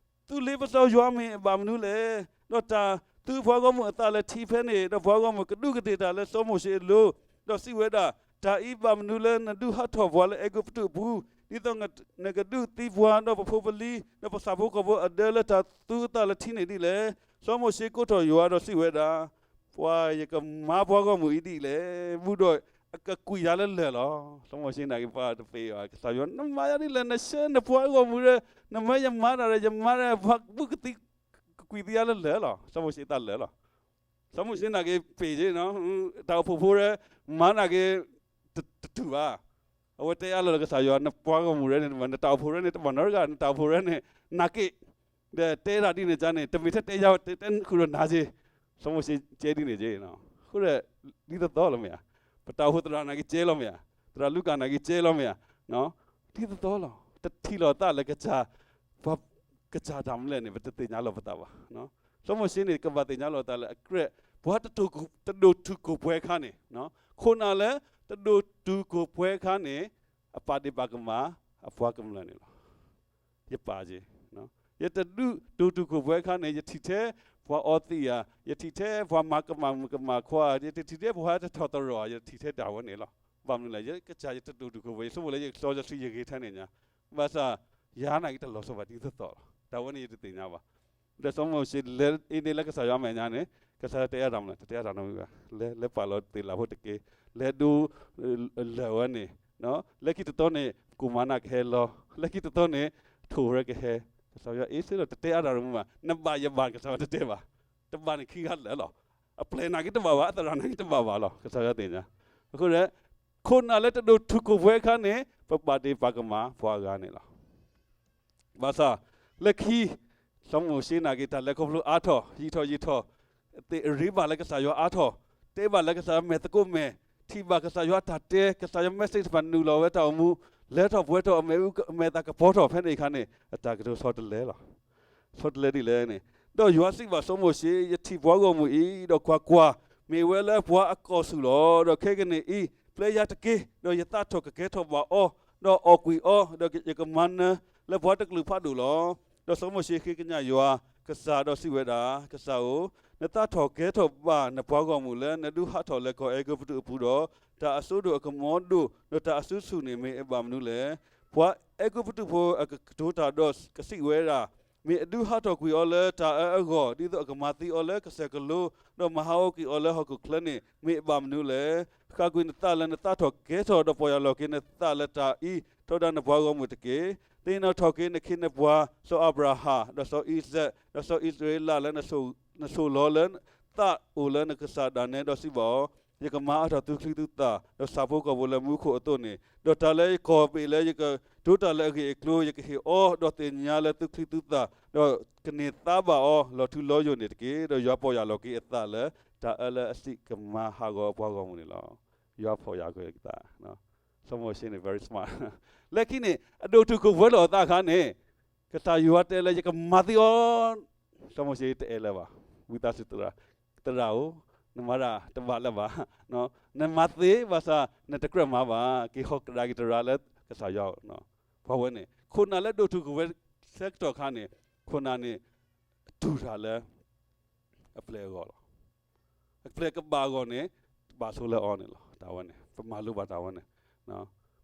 သုလ့ပစီယွၤမ့ၢ်အဘၣ်မနုၤလဲၣ်. ဒီးတၢ်သုပှၤဂီၢ်မုၢ်အသးလၢထံဖဲန့ၣ်, ဒီးပှၤဂီၢ်မုၢ်ကဒူးကဒ့ၣ်တၢ်လၢစီၤမိၤၡ့အလိၤ, ဒီးစံးဝဲဒၣ်, တၢ်အံၤဘၣ်မနုၤလၢနဒုးဟးထီၣ်ပှၤလၢအဲၤကူပတူးအပူၤ, ဒ်သိးနကဒုးသံပှၤဒီးပဖိပလံၤ ဒီးပဆၣ်ဖိကီၢ်ဖိအဒၢလၢတၢ်သုအသးလၢထံန့ၣ်ဒ်လဲၣ်. စီၤမိၤၡ့ကိးထီၣ်ယွၤဒီးစံးဝဲဒၣ်, ပှၤယကမၤပှၤဂီၢ်မုၢ်အံၤဒ်လဲၣ်, ဘူးဒီးအကကွံာ်ယၤလၢလၢၢ်လီၤ. စီၤမိၤၡ့နာ်က့ၤပှၤတပ့ၤဘၣ်, ကစၢ်ယွၤ နမၤယၤဒ်လဲၣ်, နဆှၢနပှၤဂီၢ်မုၢ်ဒီး နမၢယမၤတၢ်ဒီး ယမၤဒီး ပှၤဘူးကသံ ကကွံာ်သံယၤလၢလၢၢ်လီၤ. စီၤမိၤၡ့သးလၢာ်လီၤ. စီၤမိၤၡ့နာ်က့ၤပ့ၤက့ၤ တၢ်အိၣ်ဖှိၣ်ဖိရဲၣ် မၤနာ်က့ၤ တတုၤဘၣ်. အဝဲတဲအါလၢလၢကစၢ်ယွၤ နပှၤဂီၢ်မုၢ်ရဲၣ်န့ၣ် နတၢ်အိၣ်ဖှိၣ်ရဲၣ်န့ၣ် တဘၣ်နီတဂၤ နတၢ်အိၣ်ဖှိၣ်ရဲၣ်န့ၣ် နာ်က့ၤ ဒီးတဲဒၣ်ဒ်န့ၣ်န့ၣ် တမ့ၢ်ထဲတဲယၤ တဲတဲဃုာ်ဒီးနၤက့ၤ, စီၤမိၤၡ့ကဲဒ်န့ၣ်က့ၤ, အဃိဒီး ဒ်သိးသိးလီၤမ့ၢ်ဧါ, ပတၢ်အိၣ်ဖှိၣ်သရၣ်နာ်က့ၤကဲလီၤမ့ၢ်ဧါ, သရၣ်လူၤကၣ်နာ်က့ၤကဲလီၤမ့ၢ်ဧါ, ဒ်သိးသိးလီၤ, တထံၣ်လိာ်သးလၢကစၢ်, ပှၤကစၢ်တၢ်မနုၤလဲၣ်န့ၣ် ပတသ့ၣ်ညါလီၤပသးဘၣ်. စီၤမိၤၡ့န့ၣ် ကဘၣ်သ့ၣ်ညါလီၤသးလၢအကြၢး ပှၤတဒိၣ်ထူၣ်ကိၢ်ပှဲၤအခါန့ၣ်, ခိၣ်နၢ်လၢတဒိၣ်ထူၣ်ကိၢ်ပှဲၤအခါန့ၣ်, အပာ်ဒ့ၣ်ပာ်ကမၣ်အပှၤကမျၢၢ်န့ၣ်လီၤ. ယပာ်က့ၤ, ယတဒိၣ်ထူၣ်ကိၢ်ပှဲၤအခါန့ၣ် ယထံၣ်ထဲပှၤအီသံးဧါ, ယထံၣ်ထဲပှၤမၤကမၣ်မုၣ်ကမၣ်ခွါ, ယတထံၣ်ထဲပှၤတထီၣ်သရိာ်ဧါ, ယတထံၣ်ထဲဒၣ်ဝဲန့ၣ်လီၤ. ဘၣ်မနုၤလဲၣ်, ယကစၢ်ယတဒိၣ်ထူၣ်ကိၢ်ပှဲၤ, ယဆိကမိၣ်လၢယကဆီယဆှံယဂ့ၤထဲန့ၣ်ညါ, ဘၣ်ဆၣ် ယၤနာ်က့တလီၤဆီဘၣ်ဒ်သိးသိးလီၤ. တၢ်ဝဲန့ၣ်ယတသ့ၣ်ညါဘၣ်. ဒီးစီၤမိၤၡ့လဲၤအ့န့ၣ်လၢကစၢ်ယွၤအမဲာ်ညါန့ၣ်, ကစၢ်ယွၤတဲအါတၢ်မနုၤ, တတဲအါတၢ်နီတမံၤဘၣ်. လဲၤ လဲၤပာ်လီၤသ့ၣ်လၢဖိတက့ၢ်, လဲၤဒိ လၢာ်ဝဲန့ၣ်, လၢခံတသီန့ၣ် ကိၣ်မၤနၢ်ကဟဲလီၤ, လၢခံတသီန့ၣ် ထိၣ်ဝဲကဟဲ, ကစၢ်ယွၤအ့ၣ်စ့လီၤ တတဲအါတၢ်တမံၤဘၣ်, နဘၣ်ယဘၣ် ကစၢ်ယွၤတတဲဘၣ်. တဘၣ်န့ၣ်ခံဂၤလၢာ်လီၤ. အပျဲၢ်နာ်က့တဘၣ်ဘၣ်, အသရၣ်နာ်က့တဘၣ်ဘၣ်လီၤ, ကစၢ်ယွၤသ့ၣ်ညါ. အဃိဒီး ခိၣ်နၢ်လၢတဒိၣ်ထူၣ်ကိၢ်ပှဲၤအခါန့ၣ် ပပာ်ဒ့ၣ်ပာ်ကမၣ်ပှၤအဂၤန့ၣ်လီၤ. ဘၣ်ဆၣ် လၢခံ စီၤမိၤၡ့နာ်က့ တၢ်လဲၤခီဖျိအါထီၣ် ယံာ်ထီၣ်ယံာ်ထီၣ်, သ့ၣ်အရ့ဘၣ်လၢကစၢ်ယွၤအါထီၣ်, တဲဘၣ်လၢကစၢ်ယွၤမဲာ်သကိးမဲာ်, ထံၣ်ဘၣ်ကစၢ်ယွၤအတၢ်တဲ, ကစၢ်ယွၤ message တဖၣ်နုာ်လီၤဝဲတၢ်အိၣ်မူ, လဲၤထီၣ်ပှဲၤထီၣ် အမဲာ်အူအမဲာ်သးကပီၤထီၣ်ဖဲန့ၣ်အခါန့ၣ် အတၢ်ကတိၤဆီတလဲလီၤ. ဆီတလဲဒ်လဲၣ်န့ၣ်, ဒီးယွၤစံးဘၣ်စီၤမိၤၡ့, ယထံၣ်ပှၤဂီၢ်မုၢ်အံၤ, ဒီးကွၢ်ကွၢ်, မ့ၢ်ဝဲလၢပှၤအကီၢ်ဆူၣ်လီၤ. ဒီးခဲကနံၣ်အံၤ ပျဲယၤတက့ၢ်, ဒီးယသးထီၣ်ကကဲထီၣ်ဘၣ်အီၤ, ဒီးအီၣ်ကွံာ်အီၤ, ဒီးယကမၤနၢၤလၢပှၤတကလုာ်ဖးဒိၣ်လီၤ. ဒီးစီၤမိၤၡ့ဃ့ကညးယွၤကစၢ်, ဒီးစံးဝဲဒၣ်, ကစၢ်ဧၢ, နသးထီၣ်ကဲထီၣ်ဘၣ်နပှၤဂီၢ်မုၢ်လၢနဒုးဟးထီၣ်လဲၤကီၢ်အဲၤကူပတူးအပူၤဒီး, တၢ်အစိဒိၣ်အကမီၤဒိၣ်, ဒီးတၢ်အစုဆူၣ်န့ၣ် မ့ၢ်အဘၣ်မနုၤလဲၣ်. ပှၤအဲၤကူပတူးဖိအကတိၤတၢ်ဒီးကစံးဝဲဒၣ်, မ့ၢ်အဒုးဟးထီၣ်ကွံာ်အီၤလၢတၢ်အၢအဂီၢ်, ဒ်သိးအကမၤသံအီၤလၢကစၢၢ်ကလိ, ဒီးမၤဟးဂီၤကွံာ်အီၤလၢဟီၣ်ခိၣ်ချၢန့ၣ် မ့ၢ်အဘၣ်မနုၤလဲၣ်. ဃၣ်ကွံာ်နသးလၢနသးထီၣ်ကဲထီၣ်, ဒီးပီၢ်ယၢ်လီၤက့ၤနသးလၢတၢ်အံၤ, ထီဒါနပှၤဂီၢ်မုၢ်တက့ၢ်. သ့ၣ်နီၣ်ထီၣ်က့ၤနခ့နပှၤ, စီၤအၤဘြၤဟၣ်, ဒီးစီၤအံၤစဲး, ဒီးစီၤအံၣ်စရ့လးလၢန နစိာ်လီၤလၢသးအိၣ်လၢနကစၢ်ဒၣ်နဲ, ဒီးစံးဘၣ်အီၤ, ယကမၤအါထီၣ်သုချံသုသၣ်, ဒီးဆၣ်ဖိကီၢ်ဖိလၢမူခိၣ်အသိးန့ၣ်, ဒီးတၢ်လၢယကီၢ်ဘ့ၣ်လၢယကတိၤတၢ်လၢအဂ့ၢ်အကျိၤ, ယကဟ့ၣ်အီၤဒီးသ့ၣ်ညါလၢသုချံသုသၣ်, ဒီးကန့ၢ်သါဘၣ်အီၤလီၤထူလီၤယိာ်န့ၣ်တက့ၢ်. ဒီးယွၤပီၢ်ယၢ်လီၤက့ၤအသးလၢတၢ်အၢလၢအစံးကမၤဟးဂီၤအပှၤဂီၢ်မုၢ်န့ၣ်လီၤ. ယွၤဖီၣ်ယၢ်က့ၤအသး, စီၤမိၤၡ့န့ၣ် very smart. လၢခံန့ၣ် အဒိၣ်ထူၣ်ခိၣ်ပှဲၤလီၤအသးအခါန့ၣ်, ကစၢ်ယွၤတဲလၢယကမၤသံအီၤ, စီၤမိၤၡ့တအဲၣ်လၢၤဘၣ်. ဝံသးစူၤသရၣ်, သရၣ်ဧၢ, နမၤတၢ်တဘၣ်လၢၤဘၣ်, နမၤသ့ဘၣ်ဆၣ် နတကြၢးမၤဘၣ်, က့ၤဟီၣ်ကဒါက့ၤတရၤလၢကစၢ်ယွၤ, ပှၤဝဲန့ၣ် ခိၣ်နၢ်လၢဒိၣ်ထူၣ်ခိၣ်ပှဲၤဆၢကတီၢ်အခါန့ၣ်, ခိၣ်နၢ်န့ၣ် တူၢ်တၢ်လၢ အပျဲၢ်အဂီၢ်လီၤ. အပျဲၢ်ကဘၣ်အဂီၢ်န့ၣ်, ဘၣ်ဆိလၢအီၤန့ၣ်လီၤ. တၢ်ဝဲန့ၣ် ပမၤလိဘၣ်တၢ်ဝဲန့ၣ်,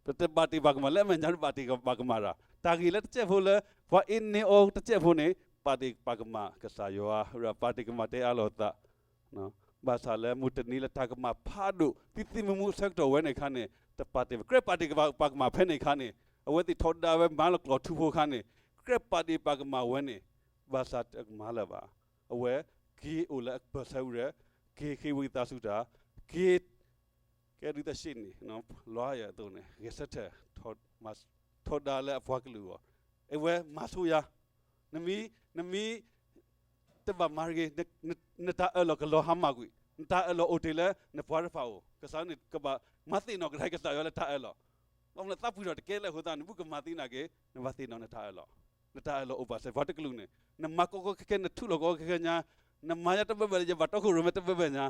ပတဘၣ်တ့ၢ်ဘၣ်ကမၣ်လၢအမဲာ်ညါ, ပဘၣ်တ့ၢ်ဘၣ်ကမၣ်တၢ်, တၢ်ဂ့ၢ်လၢတစဲးဖိလၢ ပှၤအ့န့အီၤတစဲးဖိန့ၣ်, ပာ်တ့ၢ်ပာ်ကမၣ်ကစၢ်ယွၤ, ပာ်တ့ၢ်ကမၣ်တဲအါလီၤသး, ဘၣ်ဆၣ်လၢမုၢ်တနံၤလၢတၢ်ကမၣ်ဖးဒိၣ် သံသံမူမူအဆၢကတီၢ်ဝဲန့ၣ်အခါန့ၣ်, တပာ်တ့ၢ်, ကြၢးပာ်တ့ၢ်ပာ်ကမၣ်ဖဲန့ၣ်အခါန့ၣ်, အဝဲသ့ၣ်ထီဒါဝဲမၤလီၤကျိာ်ထူဖိအခါန့ၣ်, ကြၢးပာ်တ့ၢ်ပာ်ကမၣ်ဝဲန့ၣ်, ဘၣ်ဆၣ်တကမၤလၢၤဘၣ်. အဝဲက့ၤအိၣ်လၢအကပၢၢ်ဆၢဝံၤဒီး, က့ၤဃ့ဝံသးစူၤတၢ်, က့ၤ ကဲဒုးသးဆံးန့ၣ်, လီၤယၤအသိးန့ၣ် ဂဲၤဆၢထၢၣ် ထီဒါလၢအပှၤကလုာ်အဂီၢ်, အဝဲမၤဆိယၤ, နမ့ၢ်, နမ့ၢ်တဘၣ်မၤတဂ့ၤ, နတၢ်အၢၣ်လီၤကလီၤဟါမၢ်ကွံာ်, နတၢ်အၢၣ်လီၤအိၣ်တ့ၢ်လၢနပှၤတဖၣ်အအိၣ်, ကစၢ်န့ၣ်ကဘၣ်မၤသ့ၣ်နီၣ်ကဒါက့ၤကစၢ်ယွၤလၢတၢ်အၢၣ်လီၤ, ဘၣ်မနုၤသးပှံၤထီၣ်တကဲလၢအဃိသတးန့ၣ် ဘူၣ်ကမၤသံနာ်က့ၤ, နဘၣ်သ့ၣ်နီၣ်နတၢ်အၢၣ်လီၤ, နတၢ်အၢၣ်လီၤအိၣ်ဘၣ်စဲးပှၤတကလုာ်န့ၣ်, နမၤကီကီခဲခဲ, နထူးလီၤကီကီခဲခဲညါ, နမၤယၤတဘၢဘၢလၢယဘၣ်တီခိၣ်ရိၣ်မဲတဘၢဘၢညါ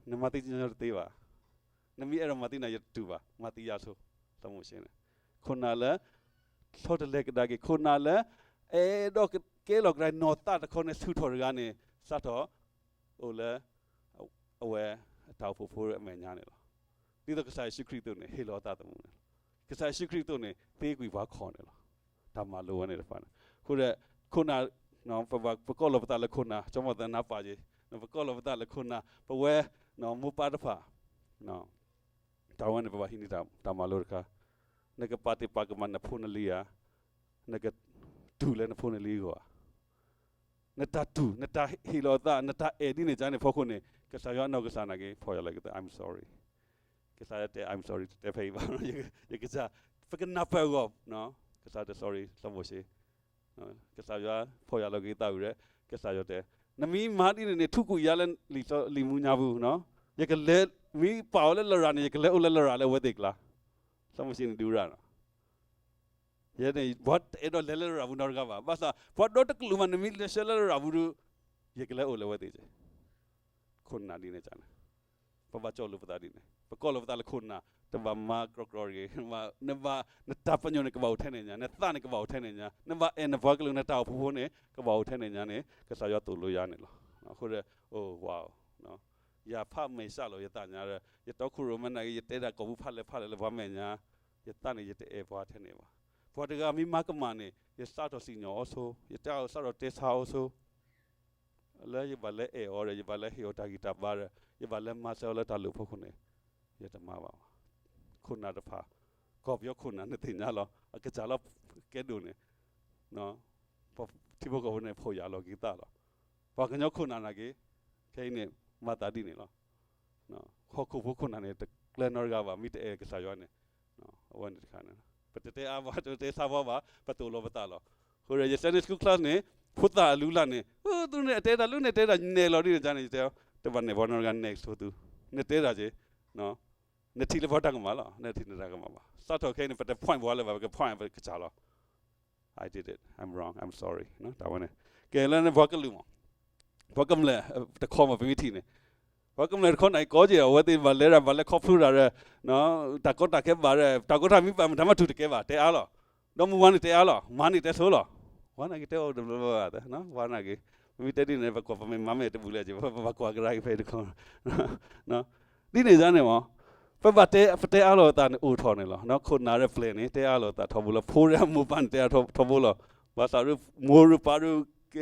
နမၤသံညီညီတသ့ဘၣ်. နမ့ၢ်အဲၣ်ဒိးမၤသံန့ၣ် ယတတူၢ်ဘၣ်, မၤသံယၤဆိ, စီၤမိၤၡ့န့ၣ်, ခိၣ်နၢ်လၢ ဆီတလဲကဒါက့ၤ, ခိၣ်နၢ်လၢ အဲၣ်ဒိးကဲလီၤကဒါနီၢ်သးတခီန့ၣ် ဆူၣ်ထီၣ်တဂၤန့ၣ် စးထီၣ်အိၣ်လၢ အဝဲအတၢ်အိၣ်ဖှိၣ်ဖိအမဲာ်ညါန့ၣ်လီၤ. ဒ်သိးကစၢ်ယ့ၣ်ၡူးခရံာ်အသိးန့ၣ် ဟ့ၣ်လီၤအသးသမူန့ၣ်လီၤ. ကစၢ်ယ့ၣ်ၡူးခရံာ်အသိးန့ၣ် သ့ကွံာ်ပှၤခီၣ်န့ၣ်လီၤ. တၢ်မၤလိဝဲန့ၣ်တဖၣ်န့ၣ်, အဃိဒီး ခိၣ်နၢ် ပဘၣ်ပကိးလီၤပသးလၢခိၣ်နၢ်, ဆိကမိၣ်သနာ်ပာ်က့ၤ, ပကိးလီၤပသးလၢခိၣ်နၢ်, ပဝဲ မိၢ်ပၢ်တဖၣ် တၢ်ဝဲန့ၣ် ပဘၣ်ဟံးန့ၢ်တၢ်မၤလိတခါ, နကပာ်တ့ၢ်ပာ်ကမၣ်နဖိနလံၤဧါ, နကတူၢ်လၢနဖိနလံၤအဂီၢ်ဧါ. နတၢ်တူၢ်, နတၢ်ဟ့ၣ်လီၤအသး, နတၢ်အဲၣ်ဒ်န့ၣ်ကန့ၣ်ဖီခိၣ်န့ၣ် ကစၢ်ယွၤအနီၢ်ကစၢ်နာ်က့ ဖီၣ်ယၢ်လီၤက့ၤသး, I'm sorry. ကစၢ်ယွၤတဲ I'm sorry တတဲဖဲအံၤဘၣ်, ယကစၢ်, ပကနၢ်ပၢၢ်အဂီၢ်, ကစၢ်တဲ sorry စီၤမိၤၡ့, ကစၢ်ယွၤဖီၣ်ယၢ်လီၤက့ၤသးဝံၤဒီး ကစၢ်ယွၤတဲ, နမ့ၢ်မၤဒ်န့ၣ်န့ၣ် ထူးကွံာ်ယၤလၢလံာ်မူညါပူၤ, ယကလဲၤ, မ့ၢ်ပာ်အီၤလၢလရာ်န့ၣ် ယကလဲၤအိၣ်လၢလရာ်လၢအဝဲသ့ၣ်အကျါ. စီၤမိၤၡ့န့ၣ်ဒုးရၣ်နီၤ, ယဲန့ၣ် ပှၤတအဲၣ်ဒိးလဲၤလၢလရာ်ပူၤနီတဂၤဘၣ်, ဘၣ်ဆၣ် ပှၤဒီတကလုာ်မး နမ့ၢ်လဲၤဆှၢလၢလရာ်ပူၤဒီး ယကလဲၤအိၣ်လၢအဝဲသ့ၣ်က့ၤ. ခိၣ်နၢ်ဒ်န့ၣ်န့ၣ် ပဘၣ်ကၠီၣ်လီၤပသးဒ်န့ၣ် ပကိးလီၤပသးလၢခိၣ်နၢ် တဘၣ်မၤကြီကြီတဂ့ၤ, နဘၣ်, နတၢ်ပညိၣ်န့ၣ်ကဘၣ်အိၣ်ထဲန့ၣ်ညါ, နသးန့ၣ်ကဘၣ်အိၣ်ထဲန့ၣ်ညါ, နဘၣ်အဲၣ်နပှၤကလုာ် နတၢ်အိၣ်ဖှိၣ်ဖိန့ၣ် ကဘၣ်အိၣ်ထဲန့ၣ်ညါန့ၣ် ကစၢ်ယွၤသိၣ်လိယၤန့ၣ်လီၤ. အဃိဒီး အိၣ်ဝါ, ယၤဖးမဲာ်ဆှးလီၤ ယသးညါဒီး ယတီခိၣ်ရိၣ်မဲနာ်က့ ယတဲဒၣ်ကိာ်ပူၤဖးလဲၢ်ဖးလဲၢ်လၢပှၤမဲာ်ညါ, ယသးန့ၣ် ယတအဲၣ်ပှၤထဲန့ၣ်ဘၣ်. ပှၤတဂၤမ့ၢ်မၤကမၣ်န့ၣ် ယစးထီၣ်စံၣ်ညီၣ်အီၤဆိ, ယတဲအီၤစးထီၣ်တဲဆါအီၤဆိ လၢယဘၣ်လဲၤအဲၣ်အီၤဒီး ယဘၣ်လဲၤဟ့ၣ်အီၤတၢ်ဂံၢ်တၢ်ဘါဒီး ယဘၣ်လဲၤမၤစၢၤအီၤလၢတၢ်လုၢ်ဖိခိၣ်န့ၣ် ယတမၤဘၣ်ဘၣ်. ခိၣ်နၢ်တဖၣ်, ကီၢ်ပယီၤခိၣ်နၢ်န့ၣ်သ့ၣ်ညါလီၤ အကစၢ်လီၤကဲဒိၣ်န့ၣ်, ထံဖိကီၢ်ဖိန့ၣ် ဖိၣ်ယၢ်လီၤက့ၤသးလီၤ. ပှၤကညီခိၣ်နၢ်နာ်က့ ခဲအံၤန့ၣ် မၤသးဒ်န့ၣ်လီၤ. ဟီၣ်ခိၣ်ဖိခိၣ်နၢ်န့ၣ် တကျၢၤနီတဂၤဘၣ် မ့ၢ်တအဲၣ်ကစၢ်ယွၤန့ၣ်, အဝဲန့ၣ်တခါန့ၣ် ပတတဲအါဘၣ် ပတတဲဆါဘၣ်ဘၣ် ပသိၣ်လိပသးလီၤ. အဃိဒီး ယ Sunday school class န့ၣ် ဖိသၣ်အလုၢ်အလၢ်န့ၣ် သုန့ၣ်အတဲတၢ် လုၢ်န့ၣ်တဲတၢ် နဲၣ်လီၤဒ်န့ၣ်န့ၣ် ယတဲ တဘၣ်နဲၣ်ပှၤနီတဂၤ နဲၣ်ဆိသု, နတဲတၢ်က့ၤ, နထံၣ်လၢပှၤတၢ်ကမၣ်လီၤ နထံၣ်နတၢ်ကမၣ်ဘၣ်. စးထီၣ်ခဲအံၤန့ၣ် ပတ point ပှၤလၢၤဘၣ် ပက point ပကစၢ်လီၤ. I did it, I'm wrong, I'm sorry တၢ်ဝဲန့ၣ်, ကဲလၢန့ၣ်ပှၤကလုာ်မး, ပှၤကမျၢၢ်တခီမး ပမ့ၢ်ထံၣ်န့ၣ်, ပှၤကမျၢၢ်တခီန့ၣ် ကီက့ၤ အဝဲသ့ၣ်ဘၣ်လဲၤတၢ် ဘၣ်လဲၤခီဖျိတၢ်ဒီး တၢ်ကီတၢ်ခဲဘၣ်ဒီး တၢ်ကိးတၢ်မံဘၣ် မတၤမးတူၢ်တကဲဘၣ် တဲအါလီၤ. ဒီးမုၢ်ဝါန့ၣ်တဲအါလီၤ မၤန့ၢ်တဲဆိလီၤ. ဝါနာ်က့တဲအိၣ်တဘျီဘျီဘၣ်, ဝါနာ်က့, ပမ့ၢ်တဲဒ်န့ၣ် ပကွၢ်ပမ့ၢ်မၤမဲာ်တဘူၣ်လဲၣ်က့ၤ ပဘၣ်ကွၢ်ကဒါက့ၤဖဲအံၤတခီ ဒ်န့ၣ်ဒ်န့ၣ်မး, ပဘၣ်တဲ ပတဲအါလီၤအသးန့ၣ်အိၣ်ထီၣ်န့ၣ်လီၤ. ခိၣ်နၢ်ဒီးပျဲၢ်န့ၣ် တဲအါလီၤအသးထီဘိလီၤ. ဖိဒီးမိၢ်ပၢ်န့ၣ် တဲအါထီဘိလီၤ. ဘၣ်ဆၣ်ဒီး မိၢ်ဒီးပၢ်ဒီး က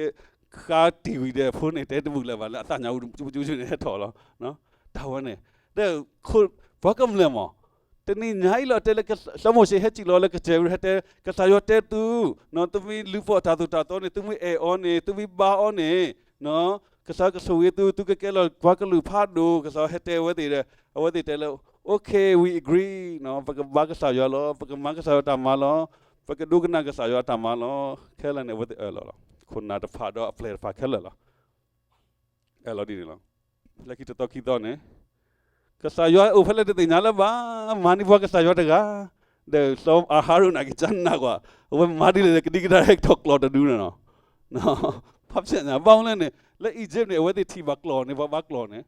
ဃါတံၢ်ဝံၤဒီး ဖိန့ၣ်တဲတဘူၣ်လၢၤဘၣ် လၢအသးညါအူ ကၠူကၠူန့ၣ်ဟဲထီၣ်လီၤ. တၢ်ဝဲန့ၣ် ဒီး ပှၤကမျၢၢ်မး တနံၤညါအံၤလီၤ တဲလၢ စီၤမိၤၡ့ဟဲစံၣ်လီၤလၢကစၢၢ်ရူၤ ဟဲတဲ ကစၢ်ယွၤတဲသု, သုမ့ၢ်လုၢ်ပှီၢ်တၢ်သိၣ်တၢ်သီန့ၣ် သုမ့ၢ်အဲၣ်အီၤန့ၣ် သုမ့ၢ်ဘါအီၤန့ၣ် ကစၢ်ကဆိၣ်ဂ့ၤသု, သုကကဲလီၤပှၤကလုာ်ဖးဒိၣ် ကစၢ်ယွၤဟဲတဲအဝဲသ့ၣ်ဒီး အဝဲသ့ၣ်တဲလၢ okay, we agree ပကဘါကစၢ်ယွၤလီၤ, ပကမၤကစၢ်ယွၤတၢ်မၤလီၤ, ပကဒိကနၣ်ကစၢ်ယွၤတၢ်မၤလီၤ. ခဲလၢာ်န့ၣ် အဝဲသ့ၣ်အၢၣ်လီၤလီၤ. ခိၣ်နၢ်တဖၣ်ဒီးအပျဲၢ်တဖၣ်ခဲလၢာ်လီၤ. အၢၣ်လီၤဒ်န့ၣ်လီၤ. လၢခံတသီခံသီန့ၣ် ကစၢ်ယွၤအိၣ်ဖဲလဲၣ်တသ့ၣ်ညါလၢၤဘၣ်, မၤန့ၢ်ပှၤကစၢ်ယွၤတဂၤ, ဒီးစီၤအၤဟရိၣ်န့ၣ် ကစၢ်နာ်ကွၢ်, အဝဲမၤဒ်လဲၣ်ဒီး ကဒံကဒါဟဲထီၣ်ကျီၢ်တဒုန့ၣ်လီၤ. ဖးဖျဲညါ ဘၣ်မနုၤလဲၣ်န့ၣ် လၢ Egypt န့ၣ် အဝဲသ့ၣ်ထံၣ်ဘၣ်ကျီၢ်န့ၣ် ပှၤဘါကျီၢ်န့ၣ်,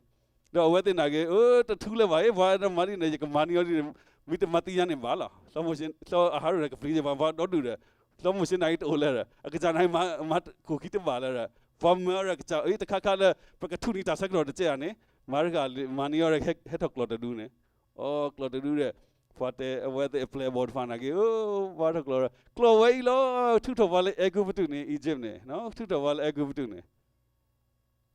ဒီးအဝဲသ့ၣ်နာ်က့ အၢ တထူလၢၤဘၣ်, အ့ ပှၤတမၤဒ်န့ၣ် ယကမၤန့ၢ်အီၤဒ်န့ၣ်, မ့ၢ်တမၤသ့ၣ်ညါန့ၣ်ဘၣ်လီၤ. စီၤမိၤၡ့ စီၤအၤဟရိၣ်န့ၣ် ကပျံၤယဘၣ် ပှၤဒီဒူၣ်ဒီး, စီၤမိၤၡ့နာ်က့တအိၣ်လၢၤဒီး အကစၢ်နာ်က့ မၤကိၢ်ခံတဘၣ်လၢၤဒီး ပှၤမၢအီၤဒီးကစၢ် အ့ တခါခါလၢ ပကထူၣ်န့ၢ်တၢ်ဆၢကတီၢ်တကဲဧါန့ၣ်, မၤတဂၤ မၤန့ၢ်အီၤဒီး ဟဲထီၣ်ကျီၢ်တဒုန့ၣ်, အိ ကျီၢ်တဒုဒီး ပှၤတဲအဝဲသ့ၣ်အပျဲၢ်အဘီၣ်တဖၣ်နာ်က့ အိ ပှၤထီၣ်ကျီၢ်, ကျီၢ်ဝဲအံၤလီၤ, ထုးထီၣ်ပှၤလၢအဲၤကူပတူးန့ၣ် Egypt န့ၣ်, ထုးထီၣ်ပှၤလၢအဲၤကူပတူးန့ၣ်